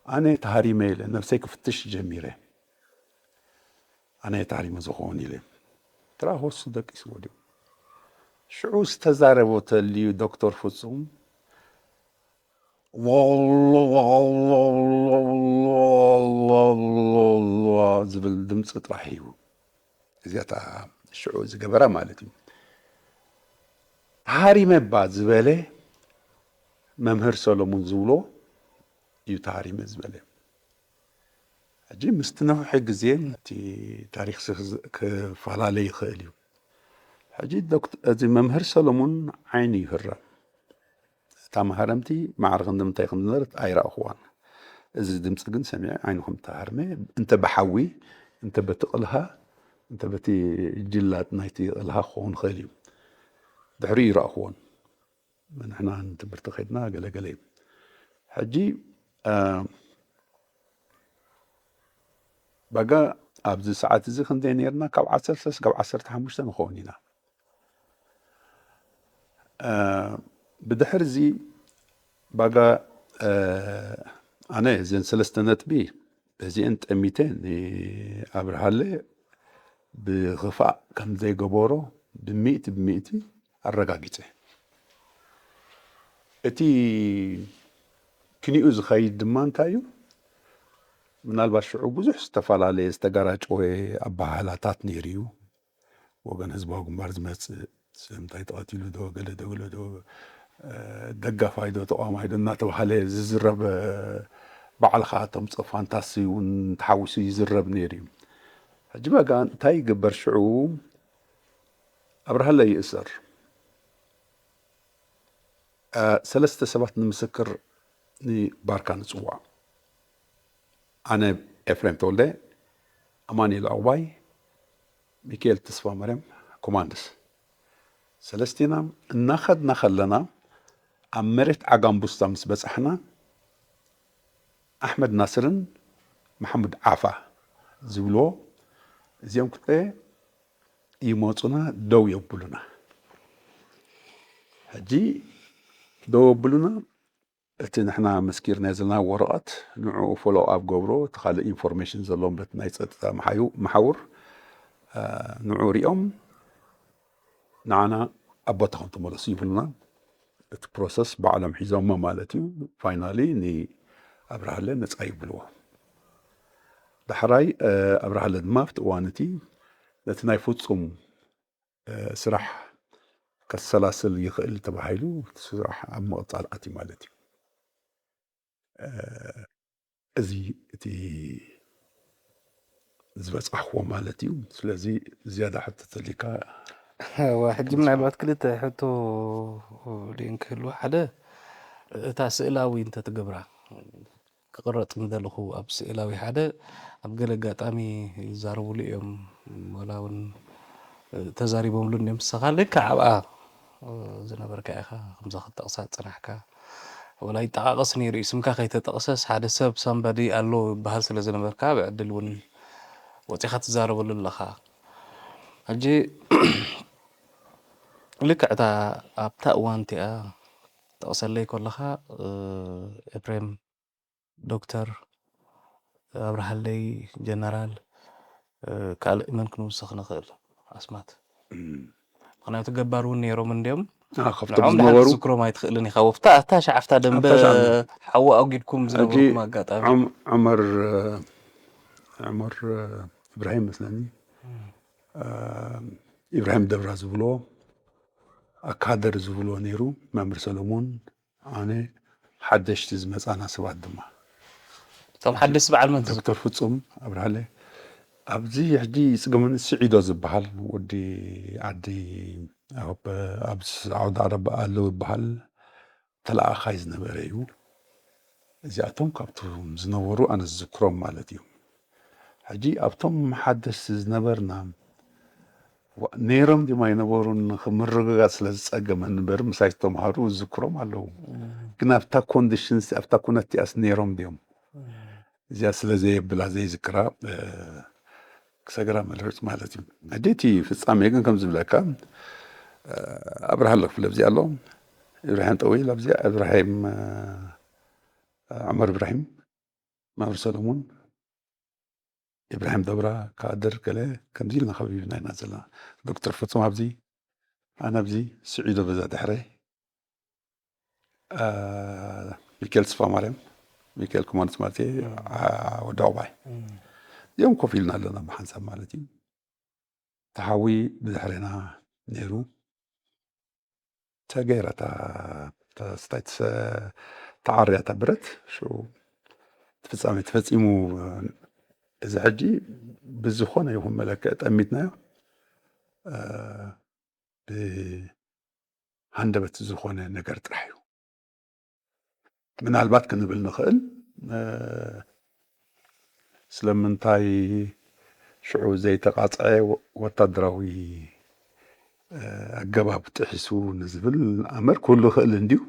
ኣነ ተሃሪመ ኢለ ነብሰይ ክፍትሽ ጀሚረ። ኣነ ተሃሪመ ዝኸውን ኢለ። ትረኣኽዎ እሱ ደቂስዎ ድዩ? ሽዑ ዝተዛረቦ ተልዩ ዶክተር ፍጹም ዝብል ድምፂ ጥራሕ እዩ። እዚኣታ ሽዑ ዝገበራ ማለት እዩ። ተሃሪመ እባ ዝበለ መምህር ሰሎሙን ዝብሎ እዩ ተሃሪመ ዝበለ። ሕጂ ምስቲ ነውሒ ግዜ እቲ ታሪኽ ክፈላለ ይኽእል እዩ። ሕጂ ዶክት-፣ እዚ መምህር ሰሎሙን ዓይኑ ይህረም። እታ መሃረምቲ ማዕረ ክንዲ ምንታይ ከም ዝነበረት ኣይረኣኽዋን። እዚ ድምፂ ግን ሰሚዐ ዓይኑ ከም ተሃርመ፣ እንተ ብሓዊ፣ እንተ በቲ ቅልሃ፣ እንተ በቲ ጅላጥ ናይቲ ቅልሃ ክኸውን ይኽእል እዩ። ድሕሪኡ ይረኣኽዎን። ንሕና ንትምህርቲ ከይድና ገለገለ እዩ። ሕጂ፣ እ፣ ባጋ ኣብዚ ሰዓት እዚ ክንደይ ነይርና? ካብ ዓሰርተ ሰለስተ ካብ ዓሰርተ ሓሙሽተ ንኸውን ኢና። እ፣ ብድሕሪ እዚ ባጋ፣ እ፣ ኣነ እዘን ሰለስተ ነጥቢ በዚአን ጠሚተ ንኣብርሃለ ብኽፋእ ከም ዘይገበሮ ብሚእቲ ብሚእቲ ኣረጋጊጸ። እቲ ክንኡ ዝኸይድ ድማ እንታይ እዩ? ምናልባት ሽዑ ብዙሕ ዝተፈላለየ ዝተጋራጨወ ኣበሃህላታት ነይሩ እዩ። ወገን ህዝባዊ ግንባር ዝመጽእ፣ ስለምንታይ ተቐቲሉ ዶ፣ ገለ ዶ፣ ገለ ዶ፣ እ፣ ደጋፋይ ዶ፣ ተቋማይ ዶ እናተባህለ ዝዝረብ፣ እ፣ ባዕልኻ ተምጽኦ ፋንታሲ እውን ተሓዊሱ ይዝረብ ነይሩ እዩ። ሕጂ በቃ እንታይ ይግበር ሽዑ? ኣብርሃለ ይእሰር። እ፣ ሰለስተ ሰባት ንምስክር ንባርካ ንጽዋዕ። ኣነ ኤፍሬም ተወልደ፣ ኣማኑኤል ዕቑባይ፣ ሚካኤል ተስፋማርያም፣ ኮማንድስ። ሰለስቴና እናኸድና ከለና ኣብ መሬት ዓጋምቡስታ ምስ በጻሕና ኣሕመድ ናስርን መሓሙድ ዓፋ ዝብልዎ እዚኦም ክልተ ይመጹና፣ ደው የብሉና። ሕጂ ደው የብሉና፣ እቲ ንሕና መስኪርናዮ ዘለና ወረቐት ንዕኡ ፎሎው ኣፕ ገብሮ፣ እቲ ካልእ ኢንፎርሜሽን ዘለዎም በቲ ናይ ጸጥታ መሓዩ-፣ መሓውር፣ እ፣ ንዕኡ ሪኦም ንዓና ኣብ ቦታኹም ተመለሱ ይብሉና። እቲ ፕሮሰስ ባዕሎም ሒዞሞ ማለት እዩ። ፋይናሊ ንኣብርሃለ ነጻ ይብልዎ። ዳሕራይ፣ እ፣ ኣብርሃለ ድማ ኣብቲ እዋን እቲ ነቲ ናይ ፍጹም፣ እ፣ ስራሕ ከሰላስል ይኽእል ተባሂሉ እቲ ስራሕ ኣብ ምቕጻል ኣትዩ ማለት እዩ። እ፣ እዚ እቲ ዝበጻሕዎ ማለት እዩ። ስለዚ ዝያዳ ሕቶ ተሊካ እዋ፣ ሕጂ ምናልባት ክልተ ሕቶ ድን ክህልዎ። ሓደ፣ እታ ስእላዊ እንተትገብራ፣ ክቕረጽ ምደለኹ ኣብ ስእላዊ ሓደ፣ ኣብ ገለ ኣጋጣሚ ይዛረቡሉ እዮም፣ ወላ እውን ተዛሪቦምሉ እንድዮም። ንስኻ ልክዕ ኣብኣ ዝነበርካ ኢኻ፣ ከምዛ ክትጠቕሳ ዝጸናሕካ። ወላ ይጠቓቐስ ነይሩ እዩ፣ ስምካ ከይተጠቕሰስ ሓደ ሰብ ሳምባዲ ኣሎ ይበሃል ስለ ዝነበርካ፣ ብዕድል እውን ወጺኻ ትዛረበሉ ኣለኻ። ሕጂ ልክዕ እታ ኣብታ እዋን እቲኣ ትጠቕሰለይ ከለኻ፣ እ፣ ኤፍሬም ዶክተር፣ ኣብርሃለይ፣ ጀነራል፣ ካልእ መን ክንውስኽ ንኽእል? ኣስማት። ምክንያቱ ገባር እውን ነይሮም እንዲኦም። ካብቶም ዝነበሩ ዝክሮም ኣይትኽእልን ኢኻ። ወፍታ ኣታ ሸዓፍታ ደንበ ሓዊ ኣውጊድኩም ዝነበርኩም ኣጋጣሚ። ዑመር ዑመር እብራሂም መስለኒ፣ ኢብራሂም ደብራ ዝብሎ፣ ኣካደር ዝብሎ ነይሩ፣ መምህር ሰለሙን፣ ኣነ፣ ሓደሽቲ ዝመፃና ሰባት ድማ እቶም ሓደሽቲ በዓል መን ትዝክሩ? ዶክተር ፍፁም ኣብርሃለ፣ ኣብዚ ሕጂ ይፅገመኒ፣ ስዒዶ ዝበሃል ወዲ ዓዲ ኣብ ዓውዲ ዓረብ ኣሎ ይበሃል፣ ተለኣኻይ ዝነበረ እዩ። እዚኣቶም ካብቶም ዝነበሩ ኣነ ዝዝክሮም ማለት እዩ። ሕጂ ኣብቶም ሓደሽቲ ዝነበርና ነይሮም ድዮም ኣይነበሩን ክምርግጋፅ ስለ ዝፀገመ ንበር ምሳይ ዝተምሃሩ ዝዝክሮም ኣለዉ። ግን ኣብታ ኮንዲሽንስ ኣብታ ኩነት እቲኣስ ነይሮም ድዮም? እዚኣ ስለ ዘየብላ ዘይዝክራ ክሰግራ መልርፅ ማለት እዩ። ሕጂ እቲ ፍፃሜ ግን ከም ዝብለካ ኣብርሃ ኣለክፍለ ኣብዚ ኣሎ፣ ኢብራሂም ጠዊል ኣብዚኣ፣ ኢብራሂም ዑመር፣ ኢብራሂም መምህር ሰለሙን፣ ኢብራሂም ደብራ፣ ካድር ገለ ከምዚ ኢልና ከቢብና ኢና ዘለና። ዶክተር ፍጹም ኣብዚ፣ ኣነ ኣብዚ፣ ስዒዶ በዛ ድሕረይ፣ ሚካኤል ተስፋማርያም፣ ሚካኤል ክማንስ ማለት ወዲ ዕቑባይ፣ እዚኦም ኮፍ ኢልና ኣለና ብሓንሳብ ማለት እዩ። ተሓዊ ብድሕሬና ነይሩ። ተገይራ እታ ስታይ ተዓርያ እታ ብረት ሽዑ እቲ ፍጻሜ ተፈጺሙ። እዚ ሕጂ ብዝኾነ ይኹን መለክዕ ጠሚትናዮ ብሃንደበት ዝኾነ ነገር ጥራሕ እዩ። ምናልባት ክንብል ንኽእል ስለምንታይ ሽዑ ዘይተቓጽዐ ወታደራዊ ኣገባብ ጥሒሱ ንዝብል ኣምር ክህሉ ይኽእል እንድዩ።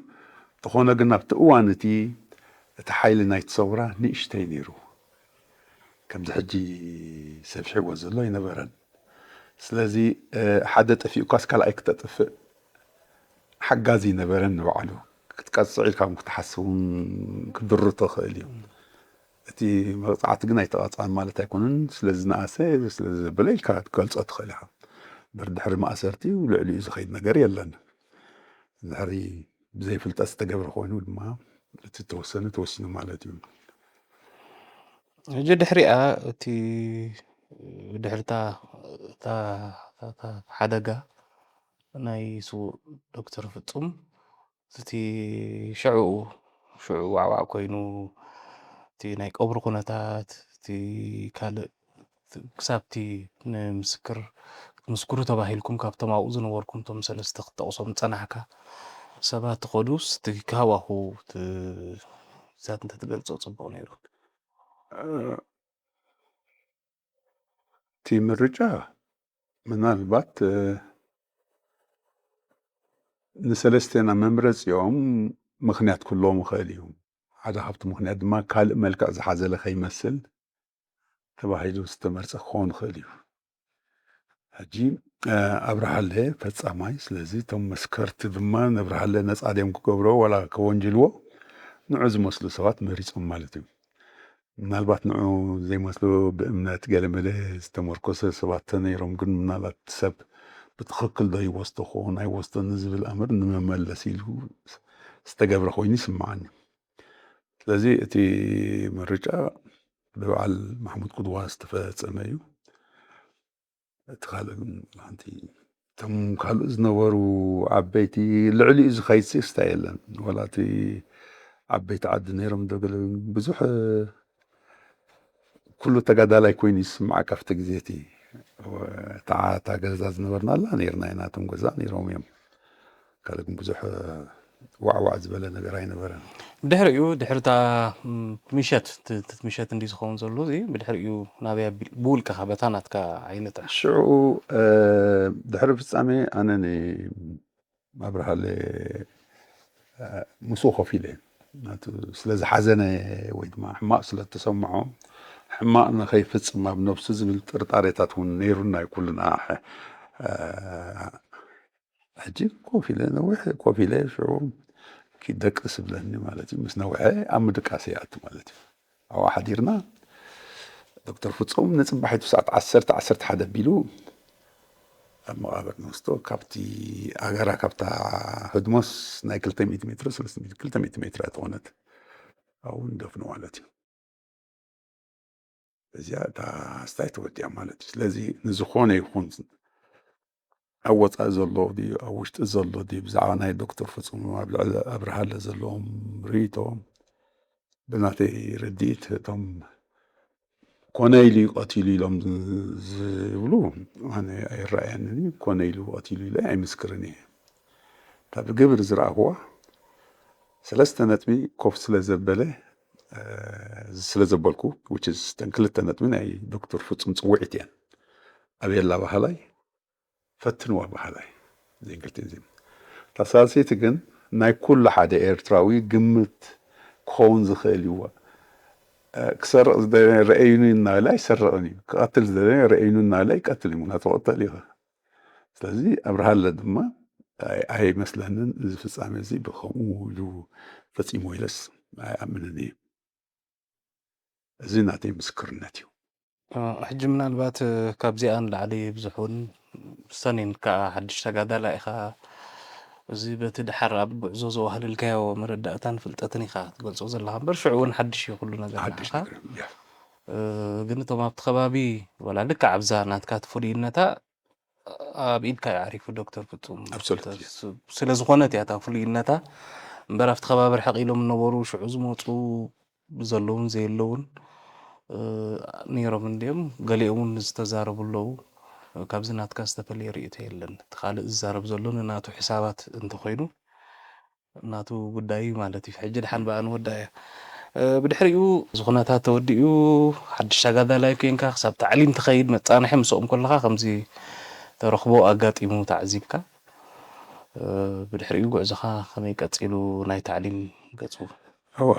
እንተኾነ ግን ኣብቲ እዋን እቲ እቲ ሓይሊ ናይቲ ሰውራ ንእሽተይ ነይሩ። ከምዚ ሕጂ ሰፊሕዎ ዘሎ ኣይነበረን። ስለዚ ሓደ ጠፊኡካስ ካልኣይ ክተጥፍእ ሓጋዚ ነበረን ንባዕሉ ክትቀፅዕ ኢልካ ክትሓስብ ክድሩ ተኽእል እዩ። እቲ መቕፃዕቲ ግን ኣይተቐፅዐን ማለት ኣይኮነን። ስለዝነኣሰ ስለዘበለ ኢልካ ክትገልፆ ትኽእል ኢኻ። በር ድሕሪ ማእሰርቲ ልዕሊኡ ዝኸይድ ነገር የለን። ድሕሪ ብዘይፍልጠት ዝተገብረ ኮይኑ ድማ እቲ ተወሰነ ተወሲኑ ማለት እዩ። ሕጂ ድሕሪኣ እቲ ድሕርታ ሓደጋ ናይ ስዉእ ዶክተር ፍጹም እቲ ሽዑ ሽዑ ዋዕዋዕ ኮይኑ እቲ ናይ ቀብሪ ኩነታት እቲ ካልእ ክሳብቲ ንምስክር ክትምስክሩ ተባሂልኩም ካብቶም ኣብኡ ዝነበርኩም እቶም ሰለስተ ክትጠቕሶም ዝጸናሕካ ሰባት ትኸዱስ እቲ ሃዋሁ ዛት እንተትገልጾ ጽቡቕ ነይሩ። እቲ ምርጫ ምናልባት ንሰለስቴና መምረፂኦም ምኽንያት ክህልዎም ይኽእል እዩ። ሓደ ካብቲ ምኽንያት ድማ ካልእ መልክዕ ዝሓዘለ ከይመስል ተባሂሉ ዝተመርፀ ክኸውን ይኽእል እዩ። ሕጂ ኣብርሃለ ፈፃማይ፣ ስለዚ እቶም መስከርቲ ድማ ነብርሃለ ነፃ ድዮም ክገብርዎ ዋላ ከወንጅልዎ ንዑ ዝመስሉ ሰባት መሪፆም ማለት እዩ። ምናልባት ንዑ ዘይመስሉ ብእምነት ገለመለ ዝተመርኮሰ ሰባት ተነይሮም፣ ግን ምናልባት ሰብ ብትኽክል ዶ ይወስዶ ክኸውን ኣይወስዶን ዝብል ኣምር ንመመለሲ ኢሉ ዝተገብረ ኮይኑ ይስምዓኒ። ስለዚ እቲ ምርጫ ብበዓል ማሕሙድ ቁድዋ ዝተፈጸመ እዩ። እቲ ካልእ ግን ሓንቲ እቶም ካልእ ዝነበሩ ዓበይቲ ልዕሊኡ ዝኸይድ ሲስታ የለን። ዋላ እቲ ዓበይቲ ዓዲ ነይሮም ዶ ገለ ብዙሕ ኩሉ ተጋዳላይ ኮይኑ ይስምዓካ ኣብቲ ግዜ እቲ። እታ ገዛ ዝነበርናላ ነይርና ኢና፣ እቶም ገዛ ነይሮም እዮም። ካልእ ግን ብዙሕ ዋዕዋዕ ዝበለ ነገር ኣይነበረን። ድሕሪኡ ድሕርታ ምሸት ምሸት እንዲ ዝኸውን ዘሎ እዚ ብድሕሪኡ ናበይ ብውልቅኻ በታ ናትካ ዓይነት ሽዑ ድሕሪ ፍጻሜ ኣነ ኣብርሃለ ምስኡ ኮፍ ኢለ ስለ ዝሓዘነ ወይ ድማ ሕማቕ ስለ እተሰምዖ ሕማቕ ንኸይፍጽም ኣብ ነብሱ ዝብል ጥርጣሬታት እውን ነይሩና እዩ ኩልና ሕጂ ኮፍ ኢለ ነዊሕ ኮፍ ኢለ ሽዑ ኪደቅስ ይብለኒ ማለት እዩ። ምስ ነውሐ ኣብ ምድቃስ ይኣቱ ማለት እዩ። ኣብኣ ሓዲርና ዶክተር ፍጹም ንጽባሒቱ ሰዓት ዓሰርተ፣ ዓሰርተ ሓደ ኣቢሉ ኣብ መቓብር ንወስዶ። ካብቲ ኣገራ፣ ካብታ ህድሞስ ናይ ክልተ ሚእቲ ሜትሮ፣ ሰለስተ ሚእቲ፣ ክልተ ሚእቲ ሜትሮ እያ ትኾነት። ኣብኡ ንደፍኖ ማለት እዩ። እዚኣ እታ ስታይ ተወዲኣ ማለት እዩ። ስለዚ ንዝኾነ ይኹን ኣብ ወጻኢ ዘሎ ድዩ ኣብ ውሽጢ ዘሎ ድዩ ብዛዕባ ናይ ዶክተር ፍጹም ኣብ ልዕሊ ኣብርሃለ ዘለዎም ርእይቶ ብናተይ ርድኢት እቶም ኮነ ኢሉ እዩ ቀቲሉ ኢሎም ዝብሉ ኣነ ኣይረኣየንን እዩ። ኮነ ኢሉ ቀቲሉ ኢለ ኣይምስክርን እየ። እታ ብግብሪ ዝረኣኽዋ ሰለስተ ነጥቢ ኮፍ ስለ ዘበለ ስለ ዘበልኩ which is እተን ክልተ ነጥቢ ናይ ዶክተር ፍጹም ጽውዒት እየን። ኣበየላ ባህላይ ፈትንዋ ባህላይ ዚንግልቲን ዚም። እታ ሳልሰይቲ ግን ናይ ኩሉ ሓደ ኤርትራዊ ግምት ክኸውን ዝኽእል እዩ። ክሰርቕ ዝደለየ ረአዩኒ እናበለ ኣይሰርቕን እዩ። ክቐትል ዝደለየ ረአዩኒ እናበለ ኣይቀትል እዩ። ምክንያቱ ክቐተል እዩ። ስለዚ ኣብርሃለ ድማ ኣይመስለንን እዚ ፍጻሜ እዚ ብኸምኡ ኢሉ ፈጺሞ ኢለስ ኣይኣምንን እዩ። እዚ ናተይ ምስክርነት እዩ። ሕጂ ምናልባት ካብዚኣ ንላዕሊ ብዙሕ እውን ሰኔን ከዓ ሓድሽ ተጋዳላ ኢኻ። እዚ በቲ ድሓር ኣብ ጉዕዞ ዘዋህልልካዮ መረዳእታን ፍልጠትን ኢኻ ትገልጾ ዘለኻ እምበር ሽዑ እውን ሓድሽ እዩ ኩሉ ነገር ሓድሽ ንዓኻ። ነገር እዩ። ያ። ግን እቶም ኣብቲ ከባቢ ወላ ልክዕ ኣብዛ ናትካ እቲ ፍሉይነታ ኣብ ኢድካ እዩ ዓሪፉ ዶክተር ፍጹም። Absolutely። ስለ ዝኾነት እያ እታ ፍሉይነታ እምበር ኣብቲ ከባቢ ርሕቕ ኢሎም ዝነበሩ ሽዑ ዝመፁ ዘለውን ዘየለውን ነይሮም እንዲኦም። ገሊኦም እውን ዝተዛረቡ ኣለዉ። ካብዚ ናትካ ዝተፈለየ ርእይቶ የለን። እቲ ካልእ ዝዛረብ ዘሎ ንናቱ ሕሳባት እንተኾይኑ ናቱ ጉዳይ እዩ ማለት እዩ። ሕጂ ድሓን ብኣ ንወዳ እያ። ብድሕሪኡ እዚ ኩነታት ተወዲኡ ሓድሽ ተጋዳላይ ኮንካ ክሳብ ታዕሊም ትኸይድ መጻንሒ ምስኦም ከለኻ ከምዚ ተረኽቦ ኣጋጢሙ ተዓዚብካ። ብድሕሪኡ ጉዕዞኻ ከመይ ቀጺሉ ናይ ታዕሊም ገጹ? እወ፣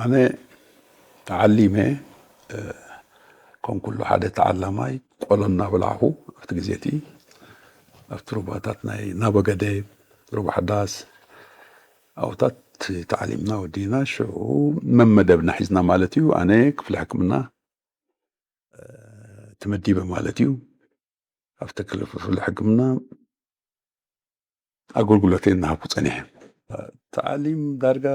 ኣነ ተዓሊመ ከም ኩሉ ሓደ ተዓላማይ ቆሎ እናበላዕኹ ኣብቲ ግዜ እቲ ኣብቲ ሩባታት ናይ ናበገደ ሩባ ሓዳስ ኣብታት ተዓሊምና ወዲና ሽዑ መመደብና ሒዝና ማለት እዩ። ኣነ ክፍሊ ሕክምና ተመዲበ ማለት እዩ። ኣብቲ ክፍሊ ሕክምና ኣገልግሎተይ እናሃብኩ ጸኒሐ። ተዓሊም ዳርጋ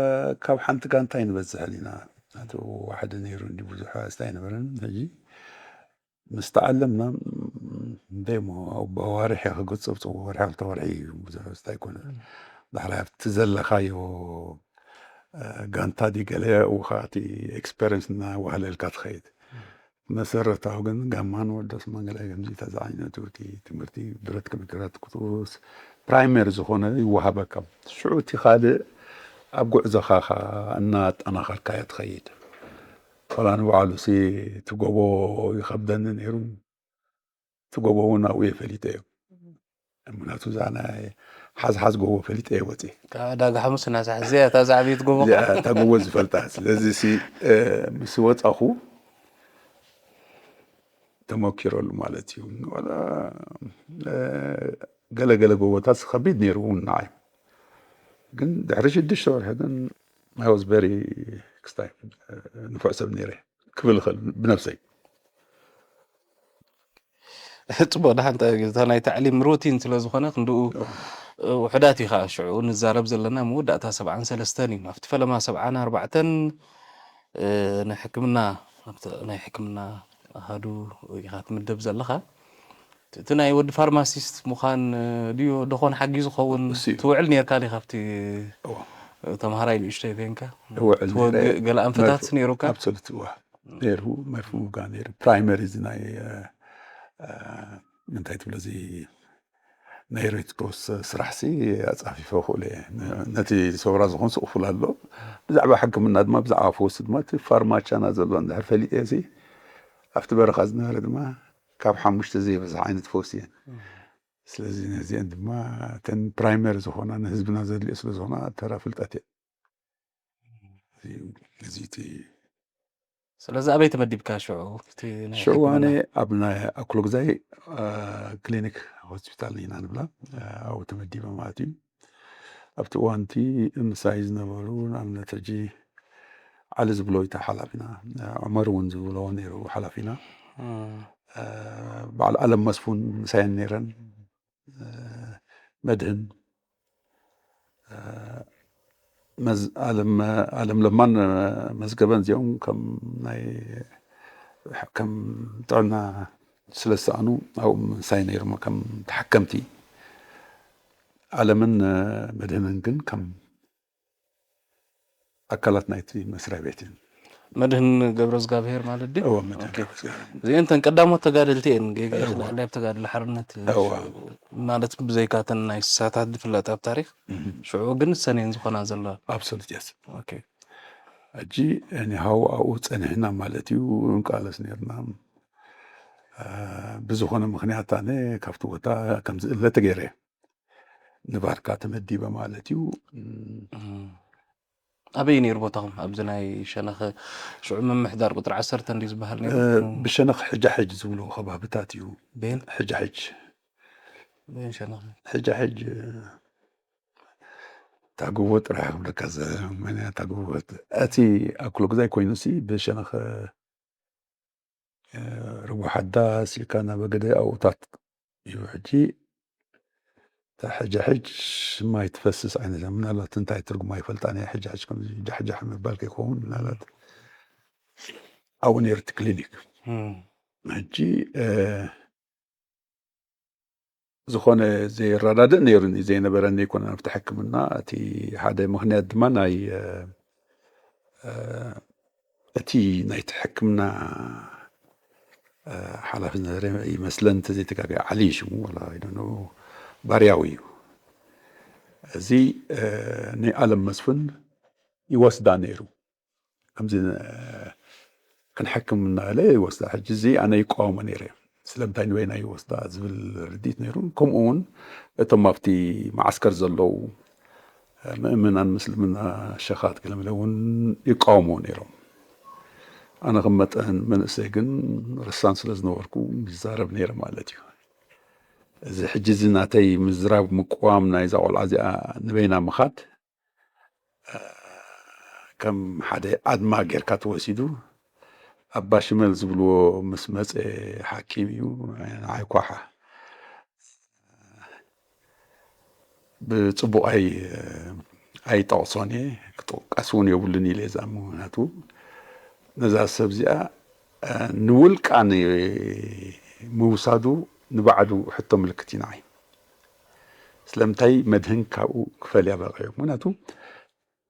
ካብ ሓንቲ ጋንታ ኣይንበዝሕን ኢና። ናቱ ሓደ ነይሩ እንዲ ብዙሕ ኣስታ ኣይነበረን። ሕጂ ምስ ተዓለምና ደሞ ብወርሒ ክግጽብ ጽቡቅ ወርሒ ክልተ ወርሒ እዩ ብዙሕ ኣስታ ኣይኮነ። ዳሕራይ ኣብቲ ዘለኻዮ ጋንታ ዲ ገለ ውኻ እቲ ኤክስፐሪንስ እናዋህለልካ ትኸይድ። መሰረታዊ ግን ጋማን ወደስ መንገላይ ከምዚ ተዛዓይነቱ እቲ ትምህርቲ ብረት ክምክራት ክትውስ ፕራይመሪ ዝኾነ ይወሃበካ። ሽዑ እቲ ካልእ ኣብ ጉዕዞኻ ኸዓ እናጠናኸርካዮ ትኸይድ። ዋላ ንባዕሉ ሲ እቲ ጎቦ ይኸብደኒ ነይሩ። እቲ ጎቦ እውን ኣብኡ እየ ፈሊጠ እየ። ምክንያቱ እዛ ናይ ሓዝሓዝ ጎቦ ፈሊጠ እየ ወፂ። ካብ ዕዳጋ ሓሙስ እናሳሕ እዚኣ እታ ዝዓበየት ጎቦ እዚኣ እታ ጎቦ ዝፈልጣ። ስለዚ ሲ ምስ ወፃኹ ተመኪረሉ ማለት እዩ። ዋላ ገለገለ ጎቦታት ከቢድ ነይሩ እውን ንዓይ። ግን ድሕሪ ሽዱሽተ ወርሒ ግን I was very excited ንፉዕ ሰብ ነይረ ክብል እኽእል ብነብሰይ። ጽቡቕ ደሓን እንታይ እታ ናይ ታዕሊም ሩቲን ስለ ዝኾነ ክንድኡ ውሑዳት እዩ ከዓ ሽዑ ንዛረብ ዘለና መወዳእታ ሰብዓን ሰለስተን እዩ ኣብቲ ፈለማ ሰብዓን ኣርባዕተን ናይ ሕክምና ናይ ሕክምና ኣሃዱ ኢኻ ትምደብ ዘለኻ እቲ ናይ ወዲ ፋርማሲስት ምዃን ድዮ ደኾን ሓጊዙ ኸውን ትውዕል ነርካ ዲኻ ኣብቲ ተምሃራይ ንእሽተይ ኮንካ ገለ ኣንፈታት ነይሩካ ነይሩ መፍውጋ ነይሩ ፕራይመሪ እዚ ናይ እንታይ ትብሎ እዚ ናይ ሬድክሮስ ስራሕ ሲ ኣፃፊፈ ክእሎ እየ ነቲ ሰውራ ዝኾን ስቕፉል ኣሎ ብዛዕባ ሕክምና ድማ ብዛዕባ ፈውሲ ድማ እቲ ፋርማቻና ዘሎ እንድሕር ፈሊጠ ሲ ኣብቲ በረኻ ዝነበረ ድማ ካብ ሓሙሽተ ዘይበዝሕ ዓይነት ፈውሲ እየን ስለዚ ነዚአን ድማ እተን ፕራይመሪ ዝኾና ንህዝብና ዘድልዮ ስለ ዝኾና ተራ ፍልጠት እየን እዚ እቲ ስለዚ ኣበይ ተመዲብካ ሽዑ እቲ ናይ ሽዑ ኣነ ሕክምና? ኣብ ናይ ኣኩሎግዛይ ክሊኒክ ሆስፒታል ኢና ንብላ ኣብኡ ተመዲበ ማለት እዩ ኣብቲ እዋንቲ ምሳይ ዝነበሩ ንኣብነት ሕጂ ዓሊ ዝብሎ እዩ ሓላፊና። ዑመር እውን ዝብሎ ነይሩ ሓላፊና። በዓል ኣለም መስፉን ምሳየን ነይረን። መድህን ኣለም ለማን መዝገበን እዚኦም ከም ናይ ከም ጥዕና ስለ ዝሰኣኑ ኣብኡ ምሳይ ነይሮም ከም ተሓከምቲ። ኣለምን መድህንን ግን ከም ኣካላት ናይቲ መስሪያ ቤት እየን። መድህን ገብረ እግዚኣብሄር ማለት ድዩ? እወ፣ መድህን ገብረ እግዚኣብሄር። እዚአን እተን ቀዳሞት ተጋደልቲ እየን። ገ- ገ- ናይ ተጋድሎ ሓርነት ማለት ብዘይካተን ናይ ስሳታት ዝፍለጥ ኣብ ታሪክ ሽዑ ግን ሰኔን ዝኾና ዘለዋ። Absolutely, yes። Okay። ሕጂ እኒሃው ኣብኡ ፀኒሕና ማለት እዩ። እንቃለስ ነርና ብዝኾነ ምክንያት ኣነ ካብቲ ቦታ ከምዝእለ ተገይረ ንባርካ ተመዲበ ማለት እዩ። ኣበይ ነይሩ ቦታኹም? ኣብዚ ናይ ሸነኸ ሽዑ ምምሕዳር ቁፅሪ ዓሰርተ እንዲ ዝበሃል ነይሩ? ብሸነኽ ሕጃሕጅ ዝብሎ ከባብታት እዩ። ቤን ሕጃሕጅ ቤን ሸነኸ ሕጃሕጅ ታጎቦ ጥራሕ ክብለካ ዘመንያ ታጎቦ እቲ ኣክሎ ግዛይ ኮይኑ ሲ ብሸነኸ ርቡሕ ኣዳ ሲልካ እናበገደ ኣብኡታት እዩ። ሕጂ እታ ሕጃሕጅ ማይ ትፈስስ ዓይነት እያ። ምናልባት እንታይ ትርጉማ ይፈልጣ እያ። ሕጃሕጅ ከም ጃሕጃሕ ምባል ከይከውን ምናልባት ኣብኡ ነይሩ እቲ ክሊኒክ። ሕጂ ዝኾነ ዘይረዳድእ ነይሩኒ ዘይነበረኒ ኣይኮነን ኣብቲ ሕክምና። እቲ ሓደ ምክንያት ድማ ናይ እቲ ናይቲ ሕክምና ሓላፊ ዝነበረ ይመስለን እንተዘይተጋግየ ዓሊ ሽሙ ወላ ባርያዊ እዩ። እዚ ንኣለም መስፍን ይወስዳ ነይሩ። ከምዚ ክንሕክም እናበለ ይወስዳ። ሕጂ እዚ ኣነ ይቃወሞ ነይረ። ስለምንታይ ንበይና ይወስዳ ዝብል ርድኢት ነይሩ። ከምኡ እውን እቶም ኣብቲ መዓስከር ዘለዉ ምእምናን ምስልምና ሸኻት ገለመለ እውን ይቃወሞ ነይሮም። ኣነ ከም መጠን መንእሰይ ግን ረሳን ስለ ዝነበርኩ ይዛረብ ነይረ ማለት እዩ። እዚ ሕጂ እዚ ናተይ ምዝራብ ምቅዋም ናይዛ ቆልዓ እዚኣ ንበይና ምኻድ ከም ሓደ ኣድማ ጌርካ ተወሲዱ። ኣባ ሽመል ዝብልዎ ምስ መፀ ሓኪም እዩ ንዓይ ኳሓ ብፅቡቕ ኣይ ኣይጠቕሶን እየ ክጥቀስ እውን የብሉን ኢለ እዛ ምክንያቱ ነዛ ሰብ እዚኣ ንውልቃ ምውሳዱ ንባዕሉ ሕቶ ምልክት እዩ ንዓይ። ስለምንታይ መድህን ካብኡ ክፈልያ በቂዑ? ምክንያቱ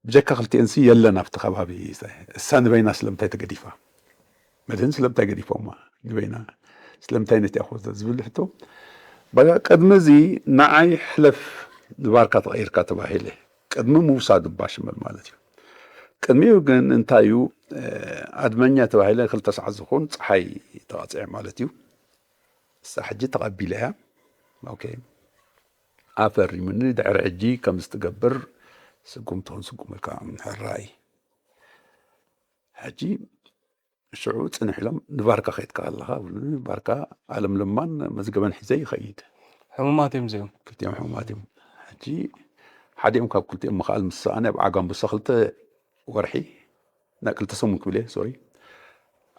ብጀካ ክልቲኤንሲ የለን ኣብቲ ከባቢ። እሳ ንበይና ስለምንታይ ተገዲፋ? መድህን ስለምንታይ ገዲፎማ ንበይና? ስለምንታይ ነቲኣ ኮተ ዝብል ሕቶ በቃ ቅድሚ እዚ ንዓይ ሕለፍ ንባርካ ተቐይርካ ተባሂለ ቅድሚ ምውሳዱ ባሽመል ማለት እዩ። ቅድሚኡ ግን እንታይ እዩ ኣድመኛ ተባሂለ ክልተ ሰዓት ዝኸውን ፀሓይ ተቐፅዐ ማለት እዩ። እሳ ሕጂ ተቐቢለ እያ። ኦኬ ኣፈሪምኒ ድሕሪ ሕጂ ከምዚ ትገብር ስጉም ትኹን ስጉመልካ ሕራይ ሕጂ ሽዑ ፅንሕ ኢሎም ንባርካ ከይድካ ከለኻ ብሉኒ ባርካ ኣለም ለማን መዝገበን ሒዘ ይኸይድ። ሕሙማት እዮም እዚኦም። ክልቲኦም ሕሙማት እዮም። ሕጂ ሓዲኦም ካብ ክልቲኦም ምኽኣል ምስ ሰኣነ ኣብ ዓጋምቡሳ ክልተ ወርሒ ናይ ክልተ ሰሙን ክብል እየ ሶሪ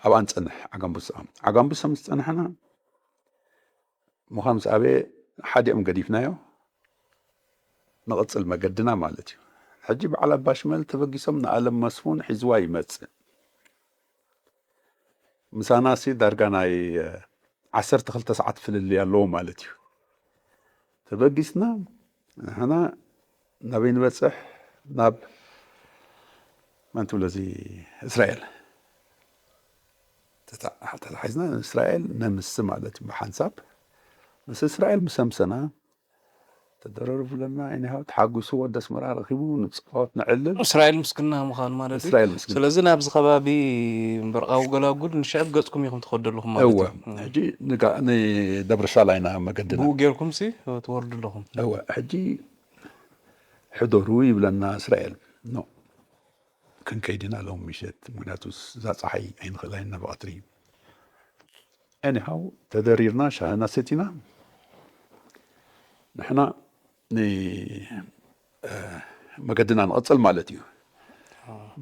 ኣብኣ ንፀንሕ ዓጋምቡሳ። ዓጋምቡሳ ምስ ፀናሕና ምዃን ምስ ኣበየ ሓዲኦም ገዲፍናዮ ንቕፅል መገድና ማለት እዩ። ሕጂ በዓል ኣባሽመል ተበጊሶም ንኣለም መስፉን ሒዝዋ ይመፅእ። ምሳና ሲ ዳርጋ ናይ ዓሰርተ ክልተ ሰዓት ፍልልይ ኣለዎ ማለት እዩ። ተበጊስና ንሕና ናበይ ንበፅሕ? ናብ መን ትብሎ እዚ እስራኤል ተታሒዝና እስራኤል ነምስ ማለት እዩ። ብሓንሳብ ምስ እስራኤል ምስ ኣምሰና ተደረርቡ ለና ኢኒሃው ተሓጒሱ ወዲ ኣስመራ ረኺቡ ንፃወት ንዕልል። እስራኤል ምስክና ምዃኑ ማለት እዩ። እስራኤል ምስክና። ስለዚ ናብዚ ከባቢ ምብርቃዊ ጎላጉል ንሽዕብ ገፅኩም ኢኹም ትኸዱ ኣለኹም ማለት እወ እዩ። ሕጂ ንጋ- ንደብረ ሳላ ኢና መገድና። ብኡ ጌርኩም ሲ ትወርዱ ኣለኹም። እወ ሕጂ ሕደሩ ይብለና እስራኤል ኖ ክንከይድ ኢና ሎም ምሸት ምክንያቱ እዛ ፀሓይ ኣይንኽእላ ኢና ብቐትሪ። ኤኒሃው ተደሪርና ሻህና ሰቲና ንሕና ን- መገድና ንቐፅል ማለት እዩ።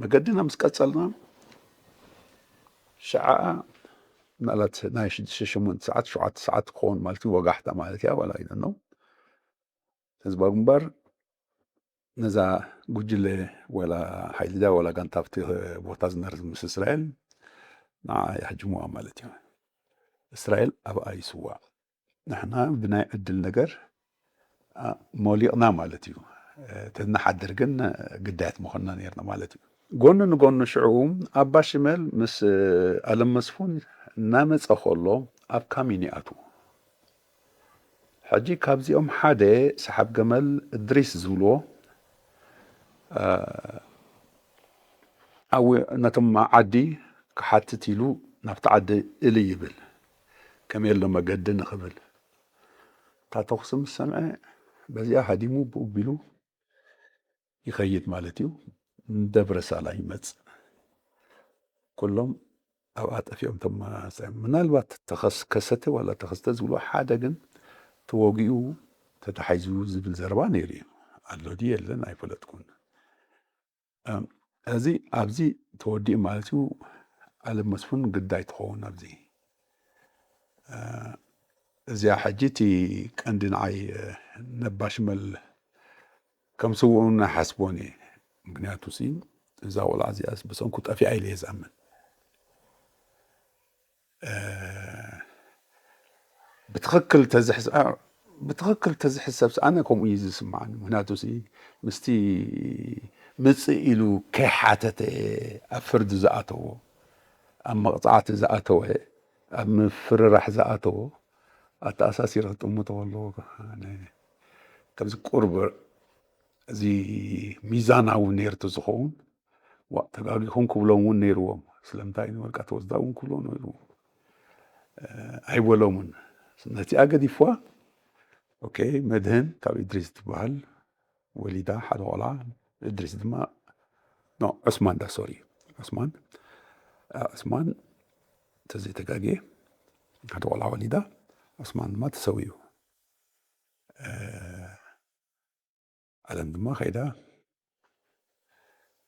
መገድና ምስ ቀጸልና፣ ሸዓ ምናልባት ናይ ሽዱሽተ ሸሞንተ ሰዓት፣ ሸውዓተ ሰዓት ክኸውን ማለት እዩ፣ ወጋሕታ ማለት እያ፣ ዋላ ኣይደኖ። ህዝባዊ ግንባር ነዛ ጉጅለ፣ ወላ ሓይሊ ድያ ወላ ጋንታ ኣብቲ ቦታ ዝነር ምስ እስራኤል ንዓ ይሕጅሙዋ ማለት እዩ። እስራኤል ኣብኣ ይስዋዕ። ንሕና ብናይ ዕድል ነገር፣ አ፣ ሞሊቕና ማለት እዩ። እ፣ ተናሓድር ግን ግዳያት ምኾንና ነርና ማለት እዩ። ጎኒ ንጎኒ ሽዑ ኣባ ሽመል ምስ፣ እ፣ ኣለም መስፉን እናመጸ ከሎ ኣብ ካሚን ይኣትዉ። ሕጂ ካብዚኦም ሓደ ሰሓብ ገመል እድሪስ ዝብልዎ፣ እ፣ ኣብ ነቶም ዓዲ ክሓትት ኢሉ ናብቲ ዓዲ እልይ ይብል። ከመይ ኣሎ መገዲ ንኽብል። እታ ተኹሲ ምስ ሰምዐ በዚኣ ሃዲሙ ብኡ ቢሉ ይኸይድ ማለት እዩ። ንደብረ ሳላ ይመጽእ። ኩሎም ኣብኣ ጠፊኦም እቶም መናእሰይ። ምናልባት ተኸስ-፣ ከሰተ ዋላ ተኸስተ ዝብሎ ሓደ ግን ተወጊኡ ተታሒዙ ዝብል ዘረባ ነይሩ እዩ። ኣሎ ድዩ የለን ኣይፈለጥኩን። እም፣ እዚ ኣብዚ ተወዲኡ ማለት እዩ። ኣለም መስፍን ግዳይ ትኸውን ኣብዚ። እ፣ እዚኣ ሕጂ እቲ ቀንዲ ንዓይ፣ እ፣ ነባሽመል ከም ስውእ እውን ኣይሓስቦን እየ። ምክንያቱ ሲ እዛ ቆልዓ እዚኣስ ብሰንኩ ጠፊኣ ኢለ እየ ዝኣምን። እ፣ ብትኽክል ተዝሕስ-፣ አ፣ ብትኽክል ተዝሕሰብስ ኣነ ከምኡ እዩ ዝስምዓኒ። ምክንያቱ ሲ ምስቲ ምጽእ ኢሉ ከይሓተተ ኣብ ፍርዲ ዝኣተዎ፣ ኣብ መቕጻዕቲ ዝኣተወ፣ ኣብ ምፍርራሕ ዝኣተወ ኣተኣሳሲረ ክጥምቶ ከለዎ ኣነ ከምዚ ቁርብ እዚ ሚዛናዊ ነይሩ ተዝኸውን ዋ፣ ተጋጊኹም ክብሎም እውን ነይርዎም። ስለምንታይ ንወልቃ ተወስዳ እውን ክብሎ ነይርዎም። እ፣ ኣይበሎምን። ነቲኣ ገዲፍዋ። ኦኬ፣ መድህን ካብ እድሪስ ትበሃል ወሊዳ ሓደ ቆልዓ። እድሪስ ድማ፣ ኖ፣ ዑስማን ዳ፣ ሶሪ፣ ዑስማን፣ እ፣ ዑስማን ተዘይተጋግየ ሓደ ቆልዓ ወሊዳ። ዑስማን ድማ ተሰዊኡ። እ፣ ኣለም ድማ ከይዳ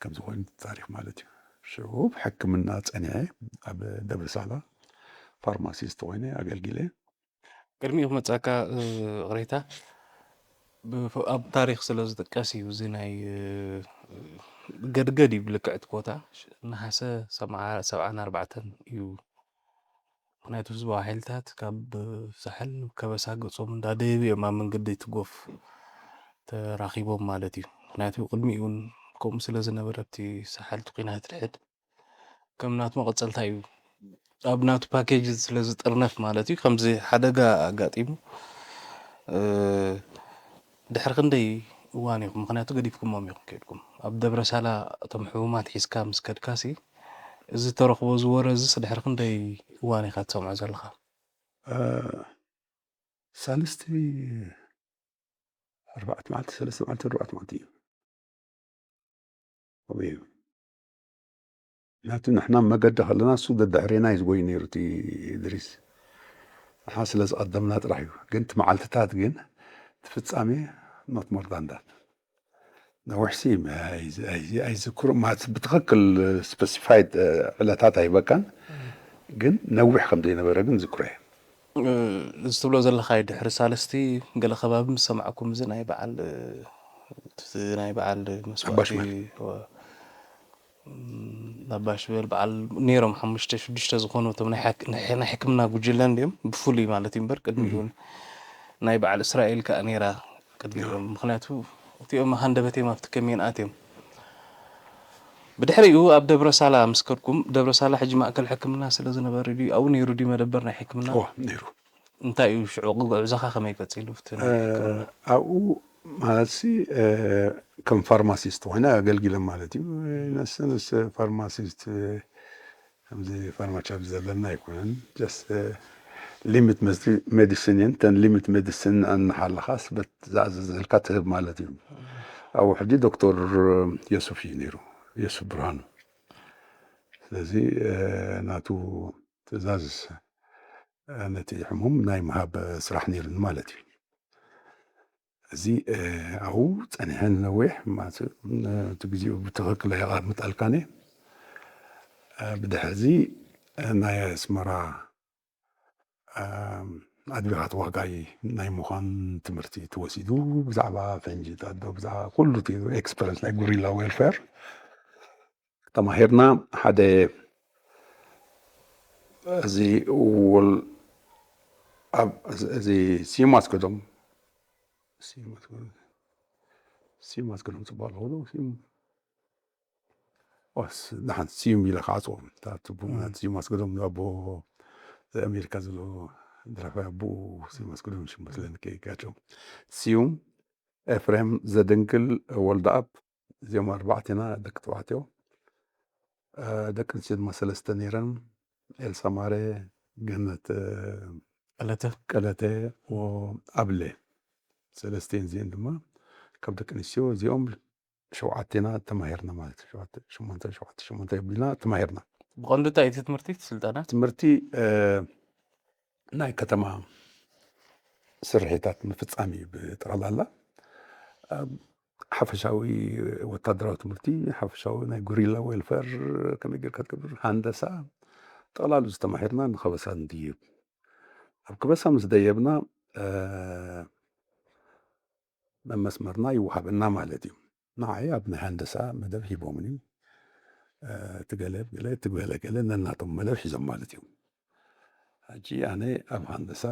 ከምዚ ኮይኑ ታሪክ ማለት እዩ። ሽዑ ብሕክምና ጸኒዐ ኣብ ደብረ ሳላ ፋርማሲስት ኮይነ ኣገልጊለ። ቅድሚኡ ክመጻካ፣ እ፣ ቅሬታ ብፍ-፣ ኣብ ታሪክ ስለ ዝጥቀስ እዩ። እዚ ናይ፣ እ፣ ገድገድ እዩ ብልክዕቲ ቦታ። ሽ-፣ ነሓሰ ሰብዓ፣ ሰብዓን ኣርባዕተን እዩ። ምክንያቱ ህዝባዊ ሓይልታት ካብ ሳሕል ከበሳ ገጾም እንዳደየቡ እዮም ኣብ መንገዲ እቲ ጎፍ ተራኺቦም ማለት እዩ። ምክንያቱ ቅድሚኡ እውን ከምኡ ስለ ዝነበረ ኣብቲ ሳሕል እቲ ኲናት ድሕድ ከም ናቱ መቐጸልታ እዩ። ኣብ ናቱ ፓኬጅ ስለ ዝጥርነፍ ማለት እዩ። ከምዚ ሓደጋ ኣጋጢሙ፣ እ፣ ድሕሪ ክንደይ እዋን ኢኹም፣ ምክንያቱ ገዲፍኩሞም ኢኹም ከይድኩም። ኣብ ደብረ ሳላ እቶም ሕሙማት ሒዝካ ምስ ከድካሲ፣ እዚ ተረኽቦ እዚ ወረ እዚስ ድሕሪ ክንደይ እዋን ኢኻ ትሰምዖ ዘለኻ? እ፣ ሳልስቲ ኣርባዕተ መዓልቲ፣ ሰለስተ መዓልቲ፣ ኣርባዕተ መዓልቲ እዩ። ከምኡ እዩ። ምክንያቱ ንሕና መገዲ ከለና እሱ ደድሕሬና እዩ ዝጎይ ነይሩ እቲ እድሪስ። ንሕና ስለ ዝቐደምና ጥራሕ እዩ። ግን እቲ መዓልትታት ግን እቲ ፍጻሜ not more than that። ነዊሕ ሲ ኣይ-፣ ኣይ-፣ ኣይዝክሩ ማለት ብትኽክል ስፐሲፋይድ ዕለታት ኣይበቃን፣ ግን ነዊሕ ከም ዘይነበረ ግን ዝክሮ እየ። እ፣ እዚ ትብሎ ዘለኻ እዩ። ድሕሪ ሳልስቲ ገለ ከባቢ ምስ ሰማዕኩም እዚ ናይ በዓል፣ እ፣ ናይ በዓል መስዋእቲ ኣባሽመል። ወ-፣ ም፣ ኣባሽመል በዓል ነይሮም ሓሙሽተ ሽዱሽተ ዝኾኑ እቶም ናይ ሓክ-፣ ናይ፣ ናይ ሕክምና ጉጅለ እንዲዮም ብፍሉይ ማለት እዩ እምበር ቅድሚ እውን ናይ በዓል እስራኤል ከኣ ነይራ ቅድሚኦም። ምክንያቱ እቲኦም ሃንደበት እዮም ኣብቲ ከሜን ኣትዮም። ብድሕሪኡ ኣብ ደብረ ሳላ ምስ ከድኩም፣ ደብረ ሳላ ሕጂ ማእከል ሕክምና ስለ ዝነበረ ድዩ፣ ኣብኡ ነይሩ ድዩ መደበር ናይ ሕክምና? እዎ፣ ነይሩ። እንታይ እዩ ሽዑ ጉዕዞኻ ከመይ ቀጺሉ? ኣብቲ ናይ እ፣ ሕክምና? ኣብኡ ማለትሲ፣ እ፣ ከም ፋርማሲስት ኮይነ ኣገልጊለ ማለት እዩ። ነሰንስ ፋርማሲስት፣ እ፣ ከምዚ ፋርማቻ ዘለና ኣይኮነን። ጀስት፣ እ፣ ሊምት መስ-፣ ሜዲሲን እየን። ተን ሊምት ሜዲሲን እናሓለኻስ በት ዝኣዘዘልካ ትህብ ማለት እዩ። ኣብኡ ሕጂ ዶክተር የሱፍ እዩ ነይሩ፣ የሱፍ ብርሃኑ። ስለዚ፣ እ፣ ናቱ ትእዛዝ፣ እ፣ ነቲ ሕሙም ናይ ምሃብ ስራሕ ነይሩኒ ማለት እዩ። እዚ ኣብኡ ጸኒሐ ንነዊሕ ማለት እቲ ግዜኡ ብትኽክል ኣይቐምጠልካን እየ። ብድሕሪ እዚ ናይ ኣስመራ ኣድቢራት ዋጋይ ናይ ምዃን ትምህርቲ ተወሲዱ። ብዛዕባ ፈንጂ ዶ ብዛዕባ ኩሉ እቲ ኤክስፐረንስ ናይ ጉሪላ ዌልፌር ተማሂርና። ሓደ እዚ ወል ኣብ እዚ ስዩም ኣስገዶም ስዩም ኣስገዶም ስዩም ኣስገዶም ጽባል ሆኖ ስዩም ኦስ ንሓንቲ ስዩም ኢለ ክዓጽዎ እታ ትቡና ስዩም ኣስገዶም ኣቦ ኣሜሪካ ዘሎ ድራፋይ ኣቦኡ ስዩም ኣስገዶም ሽም መስለኒ ከይጋጨው ስዩም ኤፍሬም ዘደንግል ወልደኣብ እዚኦም ኣርባዕቴና ደቂ ተባዕትዮ ደቂ ኣንስትዮ ድማ ሰለስተ ነይረን ኤልሳ ማረ ገነት ቀለተ ቀለተ ኣብለ ሰለስቴን እዚአን ድማ ካብ ደቂ ኣንስትዮ እዚኦም ሸውዓቴና ተማሂርና ማለት ሸሞንተ ሸውዓተ ሸሞንተ የብልና ተማሂርና። ብቐንዱ እንታይ እቲ ትምህርቲ ስልጠና ትምህርቲ ናይ ከተማ ስርሒታት ምፍጻም እዩ ብጠቕላላ። ሓፈሻዊ ወታደራዊ ትምህርቲ፣ ሓፈሻዊ ናይ ጉሪላ ዌልፈር ከመይ ጌርካ ትገብር፣ ሃንደሳ፣ ጠቕላሉ ዝተማሂርና ንኸበሳ ንድይብ። ኣብ ከበሳ ምስ ደየብና መመስመርና ይወሃበና ማለት እዩ። ንዓይ ኣብ ናይ ሃንደሳ መደብ ሂቦምኒ። እቲ ገለ ገለ እቲ ገለ ገለ ነናቶም መደብ ሒዞም ማለት እዩ። ሕጂ ኣነ ኣብ ሃንደሳ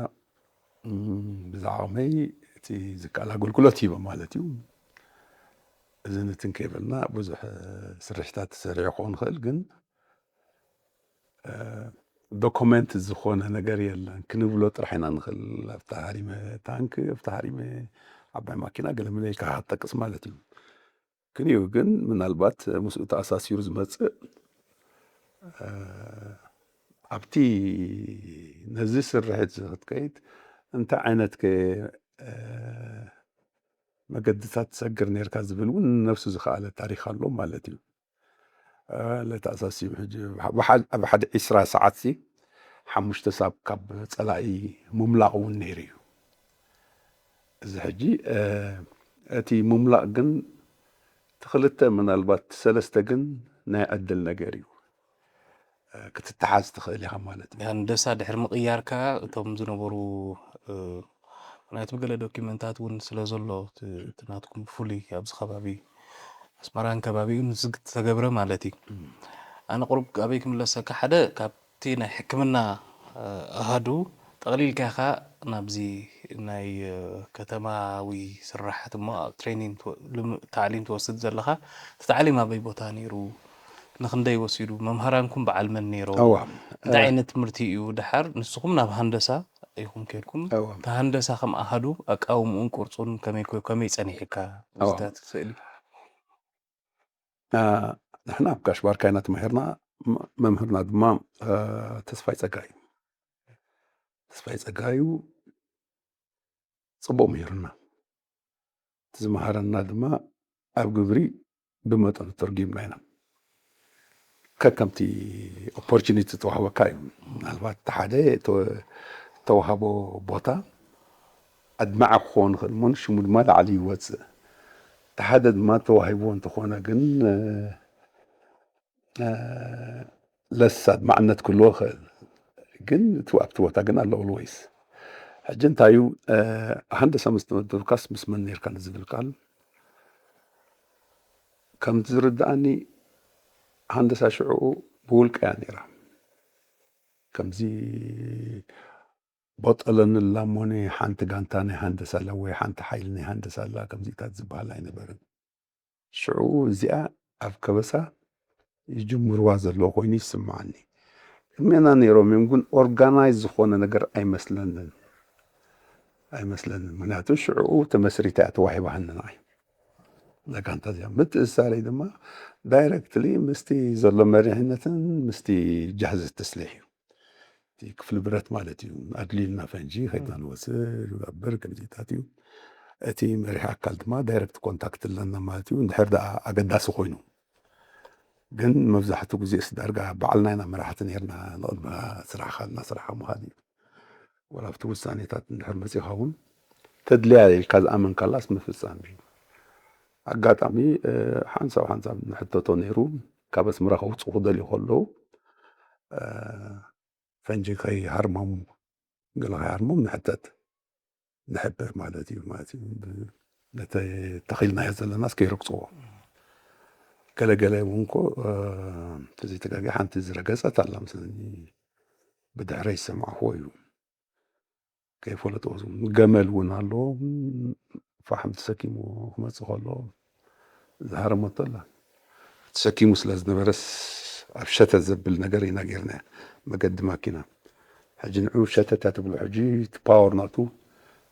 ብዛዕባመይ እቲ ዝከኣል ኣገልግሎት ሂበ ማለት እዩ። እዚ ንትን ከይበልና ብዙሕ ስርሕታት ተሰሪሑ ክኸውን ይኽእል፣ ግን ዶኮመንት ዝኾነ ነገር የለን ክንብሎ ጥራሕ ኢና ንኽእል። ኣብታ ሃሪመ ታንክ ኣብታ ሃሪመ ዓባይ ማኪና ገለ መለ ኢልካ ክትጠቅስ ማለት እዩ። ክንዩ ግን ምናልባት ምስኡ ተኣሳሲሩ ዝመፅእ ኣብቲ ነዚ ስርሕት እዚ ክትከይድ እንታይ ዓይነት መገድታት ትሰግር ነርካ ዝብል እውን ነብሱ ዝኸኣለ ታሪክ ኣሎ ማለት እዩ። ለተኣሳሲብ ሕጂ ኣብ ሓደ ዒስራ ሰዓት ሲ ሓሙሽተ ሳብ ካብ ፀላኢ ምምላቕ እውን ነይሩ እዩ። እዚ ሕጂ እቲ ምምላቕ ግን ትኽልተ ምናልባት ሰለስተ ግን ናይ ዕድል ነገር እዩ ክትተሓዝ ትኽእል ኢኻ ማለት እዩ። ሃንደሳ ድሕሪ ምቕያርካ እቶም ዝነበሩ ምክንያቱ ገለ ዶኪመንታት እውን ስለ ዘሎ ናትኩም ብፍሉይ ኣብዚ ከባቢ ኣስመራን ከባቢኡን ዝተገብረ ማለት እዩ። ኣነ ቁሩብ ኣበይ ክምለሰካ ሓደ ካብቲ ናይ ሕክምና ኣሃዱ ጠቕሊልካ ኢኻ ናብዚ ናይ ከተማዊ ስራሓት እሞ ኣብ ትሬኒንግ ታዕሊም ትወስድ ዘለኻ እቲ ታዕሊም ኣበይ ቦታ ነይሩ ንክንደይ ወሲዱ መምሃራንኩም በዓል መን ነይሮም እንታይ ዓይነት ትምህርቲ እዩ ድሓር ንስኹም ናብ ሃንደሳ ኢኹም ከድኩም እቲ ሃንደሳ ከም ኣሃዱ ኣቃውምኡን ቅርፁን ከመይ ጸኒሕካ ስእሊ ንሕና ኣብ ጋሽ ባርካ ኢና ተማሂርና መምህርና ድማ ተስፋይ ፀጋይ ተስፋይ ፀጋዩ ፅቡቅ ምሂሩና እቲ ዝመሃረና ድማ ኣብ ግብሪ ብመጠኑ ተርጊምና ኢና ከከምቲ ኦፖርቹኒቲ ዝተዋህበካ እዩ ምናልባት ሓደ ተዋሃቦ ቦታ ኣድማዒ ክኸውን ይኽእል እሞ ሽሙ ድማ ላዕሊ ይወፅእ እቲ ሓደ ድማ ተዋሂብዎ እንተኾነ ግን ለሳ ኣድማዕነት ክህልዎ ይኽእል ግን እቲ ኣብቲ ቦታ ግን ኣሎ ኦልወይስ ሕጂ እንታይ እዩ ሃንደሳ ምስ ተመደብካስ ምስ መን ነርካ ንዝብል ቃል ከም ዝርድኣኒ ሃንደሳ ሽዕኡ ብውልቀ እያ ነይራ ከምዚ ቦጠለኒ ላሞኒ ሓንቲ ጋንታ ናይ ሃንደሳ ኣላ ወይ ሓንቲ ሓይሊ ናይ ሃንደሳ ኣላ ከምዚታት ዝበሃል ኣይነበርን ሽዑ እዚኣ ኣብ ከበሳ ይጅምርዋ ዘለዎ ኮይኑ ይስምዓኒ ቅድሜና ነይሮም እዮም ግን ኦርጋናይዝ ዝኾነ ነገር ኣይመስለንን ኣይመስለንን ምክንያቱ ሽዑ ተመስሪታ እያ ተዋሂባሃኒ ንዓይ እዛ ጋንታ እዚኣ ምትእሳረይ ድማ ዳይረክትሊ ምስቲ ዘሎ መሪሕነትን ምስቲ ጃህዚ ተስሊሕ እዩ እቲ ክፍሊ ብረት ማለት እዩ ኣድልዩልና ፈንጂ ከይድና ንወስድ ንገብር ከምዚታት እዩ እቲ መሪሕ ኣካል ድማ ዳይረክት ኮንታክት ኣለና ማለት እዩ እንድሕር ደኣ ኣገዳሲ ኮይኑ ግን መብዛሕትኡ ግዜ ስ ዳርጋ ባዕልና ኢና መራሕቲ ነርና ንቕድሚ ስራሕ ካልና ስራሕ ምኻድ እዩ ወላ ኣብቲ ውሳኔታት እንድሕር መፂኻ እውን ተድልያ ኢልካ ዝኣመንካላስ ምፍጻም እዩ። ኣጋጣሚ ሓንሳብ ሓንሳብ ንሕተቶ ነይሩ። ካብ ኣስመራ ከውፅኡ ክደልዩ ከለዉ ፈንጂ ከይሃርሞም፣ ገለ ከይሃርሞም ንሕተት፣ ንሕብር ማለት እዩ። ማለት እዩ ነቲ ተኺልናዮ ዘለናስ ከይረግፅዎ። ገለገለ እውን እኮ ተዘይተጋጊ ሓንቲ ዝረገፀት ኣላ መስለኒ፣ ብድሕረይ ዝሰማዕክዎ እዩ። ከይፈለጥዎ ዝም ገመል እውን ኣሎ። ፋሕም ተሰኪሙ ክመፅእ ከሎ ዝሃረመቶ ኣላ። ተሰኪሙ ስለ ዝነበረስ ኣብ ሸተ ዘብል ነገር ኢና ጌርና መገዲ ማኪና። ሕጂ ንዑ ሸተት እያ ትብሎ። ሕጂ እቲ ፓወር ናቱ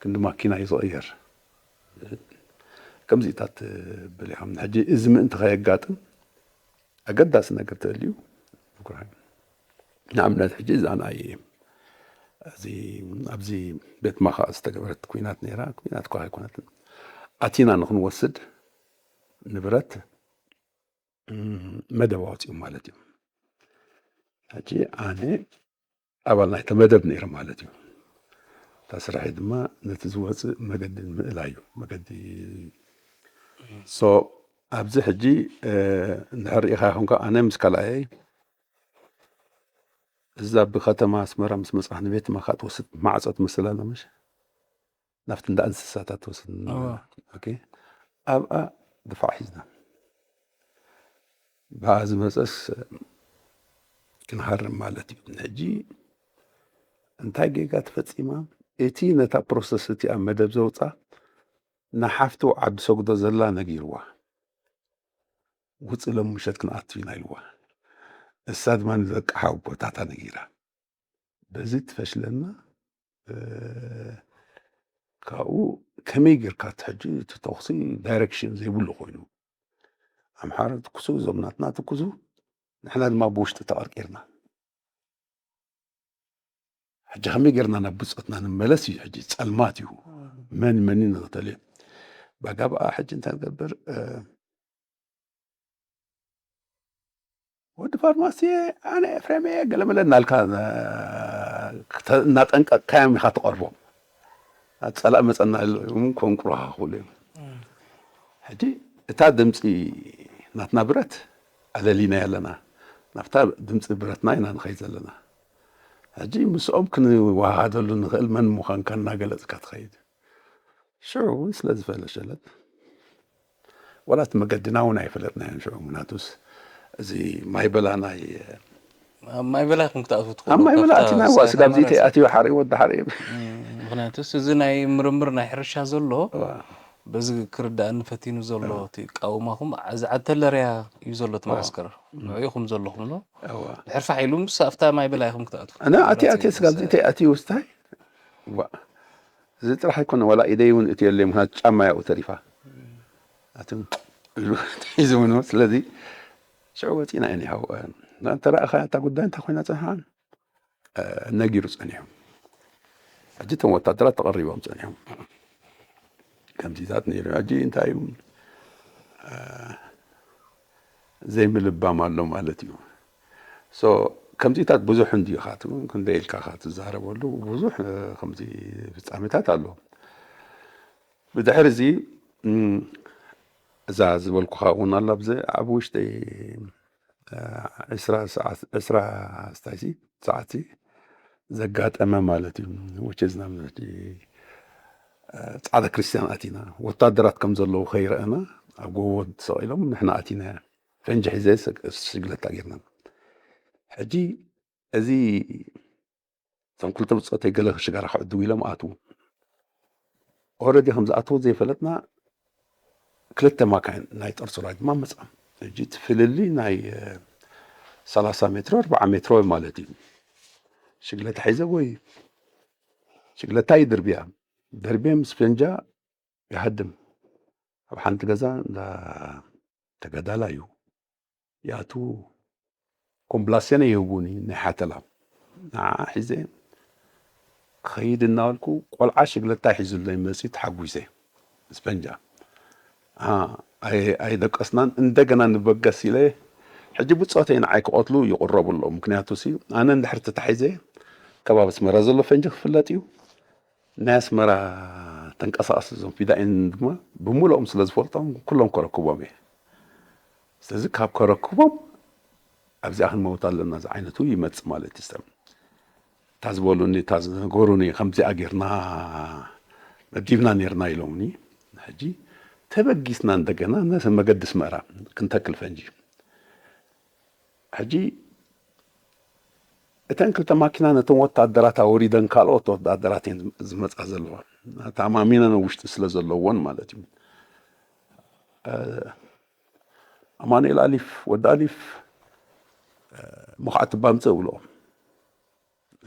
ክንዲ ማኪና እዩ ዝቕየር። ከምዚታት ብሊኻም ሕጂ እዚ ምእንቲ ከየጋጥም ኣገዳሲ ነገር ተልዩ። ንኣብነት ሕጂ እዛ ንኣየ ኣብዚ ቤት ማኻ ዝተገበረት ኩናት ነይራ። ኩናት እኳ ኣይኮነትን። ኣቲና ንክንወስድ ንብረት መደብ ኣውፅኡ ማለት እዩ። ሕጂ ኣነ ኣባል ናይተ መደብ ነይረ ማለት እዩ። እታ ስራሐይ ድማ ነቲ ዝወፅእ መገዲ ምእላይ እዩ። መገዲ ሶ ኣብዚ ሕጂ እንድሕር ርኢኻ ይኹንካ ኣነ ምስ ካልኣየይ እዛ ብከተማ ኣስመራ ምስ መፅኻ ንቤት ማኻ ትወስድ ማዕፆ ትመስል ኣላ ምሽ ናብቲ እንዳ እንስሳታት ትወስድ ኣብኣ ድፋዕ ሒዝና ብኣ ዝመፀስ ክንሃርም ማለት እዩ። ሕጂ እንታይ ጌጋ ተፈፂማ? እቲ ነታ ፕሮሰስ እቲኣ መደብ ዘውፃ ንሓፍቱ ዓዲ ሰጉዶ ዘላ ነጊርዋ። ውፅ ሎም ምሸት ክንኣቱ ኢና ኢልዋ። እሳ ድማ ንደቃ ሓወቦታታ ነጊራ። በዚ ትፈሽለና። ካብኡ ከመይ ጌርካ እቲ ሕጂ እቲ ተኹሲ ዳይሬክሽን ዘይብሉ ኮይኑ ኣምሓራ ትኩሱ፣ እዞም ናትና ትኩሱ፣ ንሕና ድማ ብውሽጢ ተቐርቂርና። ሕጂ ከመይ ጌርና ናብ ብፆትና ንመለስ እዩ። ሕጂ ፀልማት እዩ። መን መን ንኽተልዮ ባጋብኣ ሕጂ እንታይ ንገብር? ወዲ ፋርማሲ ኣነ ኤፍሬም እየ ገለመለ እናልካ እናጠንቀቅካዮም ኢኻ ትቐርቦም። ጸላእ መጸና ከንቁሩኻ ክኽእሉ እዮም። ሕጂ እታ ድምፂ ናትና ብረት ኣለሊና ኣለና፣ ናብታ ድምፂ ብረትና ኢና ንኸይድ ዘለና። ሕጂ ምስኦም ክንወሃሃደሉ ንኽእል መን ምዃንካ እናገለፅካ ትኸይድ። ሽዑ እውን ስለ ዝፈለሸለት ዋላ እቲ መገድና እውን ኣይፈለጥናዮን። ሽዑ ምክንያቱስ እዚ ማይበላ ናይ ኣብ ማይበላ ኢኹም ክትኣትዉ ትኽእሉ ኣብ ማይበላ ኣቲና ዋ ስጋብ ዚተ ኣትዩ ሓርኢ ወዲ ሓርኢ። ምክንያቱስ እዚ ናይ ምርምር ናይ ሕርሻ ዘሎ በዚ ክርዳእኒ ፈቲኑ ዘሎ እቲ ቃውማኹም እዚ ዓተለርያ እዩ ዘሎ እቲ ማዓስከር ንዑ ኢኹም ዘለኹም ዶ ድሕር ፋሕ ኢሉ ምስ ኣብታ ማይበላ ኢኹም ክትኣትዉ ኣነ ኣቲ ኣቲ ስጋብ ዚተ ኣትዩ ውስታይ ዋ እዚ ጥራሕ ኣይኮነ ዋላ ኢደይ እውን እትየለይ ምክንያቱ ጫማ ያኡ ተሪፋ ኣትም ሒዙ ምንዎ ስለዚ ሽዑ ወፂና እኒሃው እንተ ረኣኻ እታ ጉዳይ እንታይ ኮይና ፀንሓ ነጊሩ ፀኒሑ ሕጂ እቶም ወታደራት ተቐሪቦም ፀኒሖም ከምዚታት ነይሩ ሕጂ እንታይ እዩ ዘይምልባም ኣሎ ማለት እዩ። ከምዚታት ብዙሕ እንድዩ ካ ክንደይ ኢልካ ካ ትዛረበሉ ብዙሕ ከምዚ ፍፃሜታት ኣሎ። ብድሕሪ እዚ እዛ ዝበልኩኻ እውን ኣላ ኣብዚ ኣብ ውሽጢ ዕስራ ሰዓት ዕስራ ስታይሲ ሰዓት ዘጋጠመ ማለት እዩ። ውችዝ ናብ ፃዕዳ ክርስቲያን ኣቲና ወታደራት ከም ዘለዉ ከይረአና ኣብ ጎቦ ተሰቂሎም ንሕና ኣቲና ፈንጂ ሒዘ ሽግለታ ጌርና ሕጂ እዚ እቶም ክልተ ብፆተይ ገለ ሽጋራ ክዕድጉ ኢሎም ኣትዉ። ኦረዲ ከም ዝኣትዉ ዘይፈለጥና ክልተ ማካይን ናይ ጦር ሰራዊት ድማ መፃ። ሕጂ እቲ ፍልልይ ናይ ሰላሳ ሜትሮ ኣርባዓ ሜትሮ ማለት እዩ። ሽግለታ ሒዘ ወይ ሽግለታ ይድርብያ ደርብየ ምስ ፈንጃ ይሃድም ኣብ ሓንቲ ገዛ እንዳ ተጋዳላ እዩ። ያቱ ኮምብላሴነ ይህቡኒ ናይ ሓተላ ንዓ ሒዘ ክኸይድ እናበልኩ ቆልዓ ሽግለታ ሒዙለይ መፂ ተሓጒሰ ስፈንጃ ኣይደቀስናን እንደገና ንበገስ ኢለ ሕጂ ብፆተይ ንዓይ ክቐትሉ ይቕረቡ ኣለዉ ምክንያቱ ሲ ኣነ እንድሕር ተታሒዘ ከባቢ ኣስመራ ዘሎ ፈንጂ ክፍለጥ እዩ ናይ ኣስመራ እታ ተንቀሳቐስቲ እዞም ፊዳኢን ድማ ብምልኦም ስለ ዝፈልጦም ኩሎም ከረክቦም እየ። ስለዚ ካብ ከረክቦም ኣብዚኣ ክንመውት ኣለና ዝዓይነቱ ይመጽእ ማለት እዩ። ሰብ እታ ዝበሉኒ እታ ዝነገሩኒ ከምዚኣ ጌርና መዲብና ኔርና ኢሎምኒ። ሕጂ ተበጊስና እንደገና ነቲ መገዲ ኣስመራ ክንተክል ፈንጂ። ሕጂ እተን ክልተ ማኪና ነተን ወታደራት ኣወሪደን ካልኦት ወታደራት እየን ዝመፃ ዘለዋ። ተኣማሚነን ውሽጢ ስለ ዘለዎን ማለት እዩ። ኣማኑኤል ኣሊፍ ወዲ ኣሊፍ ምኽዓት ባምፀ እብሎ።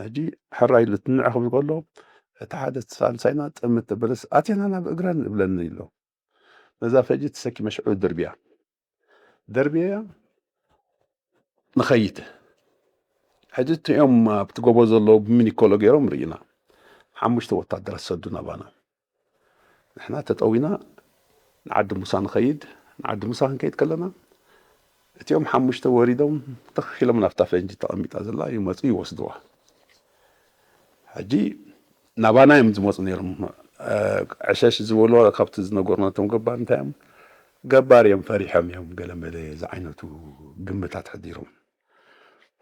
ሕጂ ሕራይ ኢሉ ትንዕ ክብል ከሎ እቲ ሓደ ሳልሳይና ጥምት በለስ ኣቴና ናብ እግረን እብለኒ ኣሎ። ነዛ ፈጂ ተሰኪመ ሽዑ ድርብያ ደርብያ ንኸይድ። ሕጂ እቲኦም ኣብቲ ጎቦ ዘለዉ ብሚኒኮሎ ገይሮም ርኢና ሓሙሽተ ወታደራት ሰዱ ናባና። ንሕና ተጠዊና ንዓዲ ሙሳ ንኸይድ። ንዓዲ ሙሳ ክንከይድ ከለና እቲኦም ሓሙሽተ ወሪዶም ተኺሎም ናብታ ፈንጂ ተቐሚጣ ዘላ ይመፁ ይወስድዋ። ሕጂ ናባና እዮም ዝመፁ ነይሮም። ዕሸሽ ዝበሉ ካብቲ ዝነገሩና እቶም ገባር እንታይ እዮም ገባር እዮም ፈሪሖም እዮም ገለመለ ዝዓይነቱ ግምታት ሕዲሮም።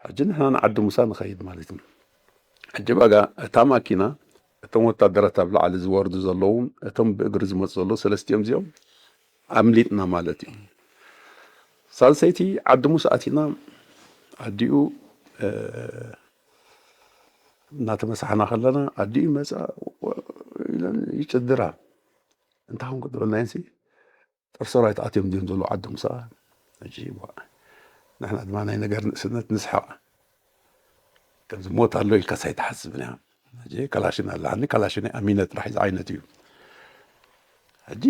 ሕጂ ንሕና ንዓዲ ሙሳ ንኸይድ ማለት እዩ። ሕጂ ባጋ እታ ማኪና እቶም ወታደራት ኣብ ላዕሊ ዝወርዱ ዘለዉ እቶም ብእግሪ ዝመፁ ዘለዉ ሰለስቲኦም እዚኦም ኣምሊጥና ማለት እዩ። ሳልሰይቲ ዓዲ ሙሳ ኣቲና ኣዲኡ እናተመሳሕና ከለና ኣዲኡ ይመፃ ኢለን ይጭድራ። እንታይ ኹን ክትበልና ይንሲ ጥር ሰራዊት ኣትዮም ድዮም ዘለዉ ዓዲ ሙሳ። ሕጂ ንሕና ድማ ናይ ነገር ንእስነት ንስሓቕ። ከምዚ ሞት ኣሎ ኢልካ ሳይትሓስብ ያ። ሕጂ ካላሽን ኣለኒ ካላሽን ኣሚነ ጥራሕ ዝዓይነት እዩ። ሕጂ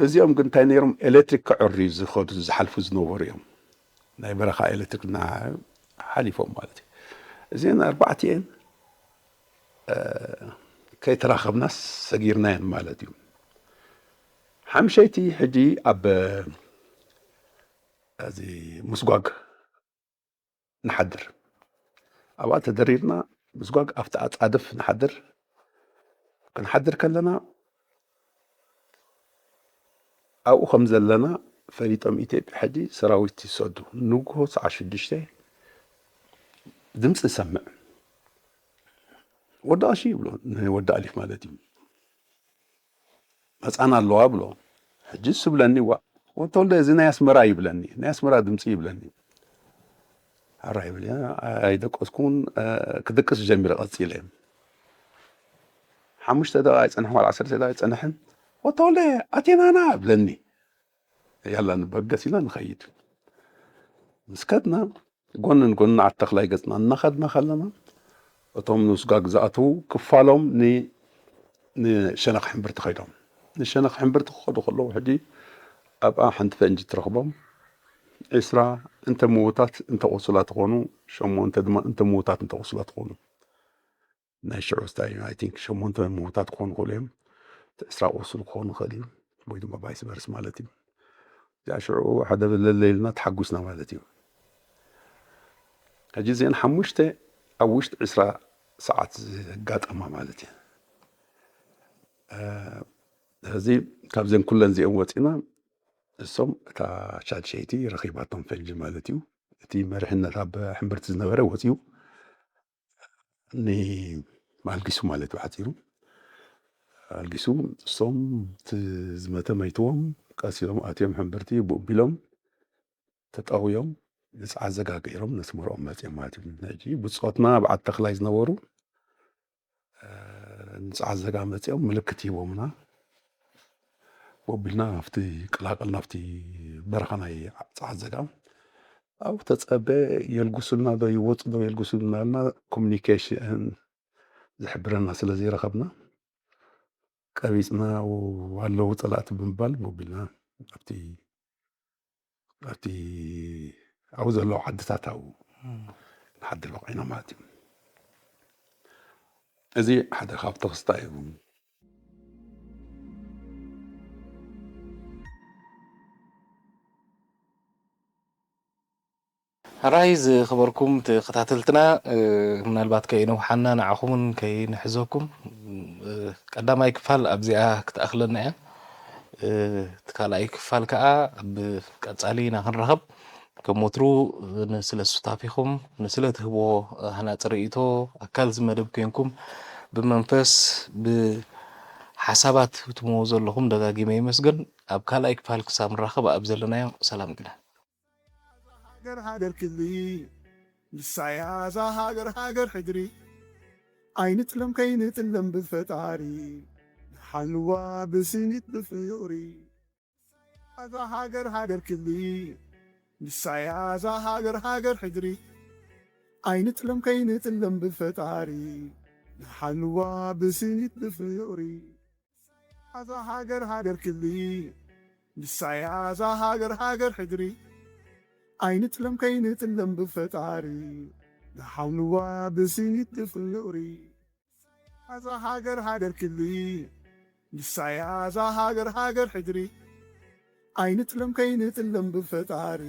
እዚኦም ግን እንታይ ነይሮም ኤሌክትሪክ ክዕርዩ ዝኸዱ ዝሓልፉ ዝነበሩ እዮም። ናይ በረኻ ኤሌክትሪክ እና ሓሊፎም ማለት እዩ። እዚአን ኣርባዕቲኤን ከይተራኸብናስ ሰጊርናየን ማለት እዩ። ሓምሸይቲ ሕጂ ኣብ እዚ ምስጓግ ንሓድር ኣብኣ ተደሪርና ምስጓግ ኣብቲ ኣፃድፍ ንሓድር። ክንሓድር ከለና ኣብኡ ከም ዘለና ፈሊጦም ኢትዮጵያ ሕጂ ሰራዊት ይሰዱ። ንግሆ ሰዓት ሽዱሽተ ድምፂ ይሰምዕ። ወዲ ቀሺ ይብሎ ንወዲ ኣሊፍ ማለት እዩ። መፃና ኣለዋ ብሎ። ሕጂ እሱ ብለኒ ዋ ወተወልደ እዚ ናይ ኣስመራ ይብለኒ ናይ ኣስመራ ድምፂ ይብለኒ። ኣራ ይብል ኣይደቀስኩን። ክድቅስ ጀሚረ ቀፂለ። ሓሙሽተ ደቂቃ ኣይፀንሕን ዋላ ዓሰርተ ደቂቃ ኣይፀንሕን። ወተወልደ ኣቴናና ብለኒ። ያላ ንበገስ ኢና ንኸይድ። ምስ ከድና ጎንን ጎንን ዓዲ ተኽላይ ገፅና እናኸድና ከለና እቶም ንስጋግ ዝኣትዉ ክፋሎም ንሸነኽ ሕምብርቲ ከይዶም ንሸነኽ ሕምብርቲ ክኸዱ ከለዉ ሕጂ ኣብኣ ሓንቲ ፈንጂ ትረኽቦም። ዕስራ እንተ ምዉታት እንተ ቆሱላት ትኾኑ ሸሞንተ ድማ እንተ ምዉታት እንተ ቆሱላት ትኾኑ ናይ ሽዑ ስታይ ኣይ ቲንክ ሸሞንተ ምዉታት ክኾኑ ክእሉ እዮም። እቲ ዕስራ ቁሱል ክኾኑ ይኽእል እዩ ወይ ድማ ቫይስ ቨርስ ማለት እዩ። እዚኣ ሽዑ ሓደ ለለ ኢልና ተሓጒስና ማለት እዩ። ሕጂ እዚአን ሓሙሽተ ኣብ ውሽጢ ዕስራ ሰዓት ዘጋጠማ ማለት እዩ። ሕዚ ካብዘን ኩለን እዚአን ወፂና እሶም እታ ሻድሸይቲ ረኺባቶም ፈንጂ ማለት እዩ። እቲ መሪሕነት ኣብ ሕምብርቲ ዝነበረ ወፂኡ ንኣልጊሱ ማለት ብሓፂሩ ኣልጊሱ እሶም ዝመተ መይትዎም ቀሲሎም ኣትዮም ሕምብርቲ ብኡቢሎም ተጠውዮም ንፅዓ ዘጋገይሮም ነስመርኦም መፅኦም ማለት እዩ። ሕጂ ብፆትና ኣብ ዓዲ ተኽላይ ዝነበሩ ንፅዓ ዘጋ መፅኦም ምልክት ሂቦምና ወቢልና ናብቲ ቀላቀል ናብቲ በረኻ ናይ ፀዓት ዘጋ ኣብ ተፀበ የልጉሱልና ዶ ይወፁ ዶ የልጉሱልና ልና ኮሚኒኬሽን ዝሕብረና ስለ ዘይረኸብና ቀቢፅና ኣለዉ ፀላእቲ ብምባል ወቢልና ኣብቲ ኣብቲ ኣብኡ ዘለዉ ዓድታት ኣብኡ ንሓድር በቂዕና ማለት እዩ። እዚ ሓደ ካብ ተኽስታ እዩ። ሕራይ ዝኽበርኩም ተኸታተልትና ምናልባት ከይነውሓና ንዓኹምን ከይንሕዘኩም ቀዳማይ ክፋል ኣብዚኣ ክትኣኽለና እያ። እቲ ካልኣይ ክፋል ከዓ ኣብ ቀፃሊ ኢና ክንራኸብ። ከም ወትሩ ንስለ ሱታፊኹም፣ ንስለ ትህብዎ ሃናፂ ርእይቶ፣ ኣካል እዚ መደብ ኮንኩም ብመንፈስ ብሓሳባት ትህብዎ ዘለኹም ደጋጊመ ይመስገን። ኣብ ካልኣይ ክፋል ክሳብ ንራኸብ ኣብ ዘለናዮ ሰላም ግና ሃገር ሃገር ክሊ ንሳያ እዛ ሃገር ሃገር ሕድሪ ኣይንጥለም ከይንጥለም ብፈጣሪ ንሓልዋ ብስኒት ብፍቕሪ እዛ ሃገር ሃገር ክሊ ንሳያ እዛ ሃገር ሃገር ሕድሪ ኣይንጥለም ከይንጥለም ብፈጣሪ ንሓልዋ ብስኒት ብፍቕሪ እዛ ሃገር ሃገር ክሊ ንሳያ እዛ ሃገር ሃገር ሕድሪ ኣይንጥለም ከይንጥለም ብፈጣሪ ንሓልዋ ብስኒት ብፍቕሪ እዛ ሃገር ሃገር ክሊ ንሳያ እዛ ሃገር ሃገር ሕድሪ ኣይንጥለም ከይንጥለም ብፈጣሪ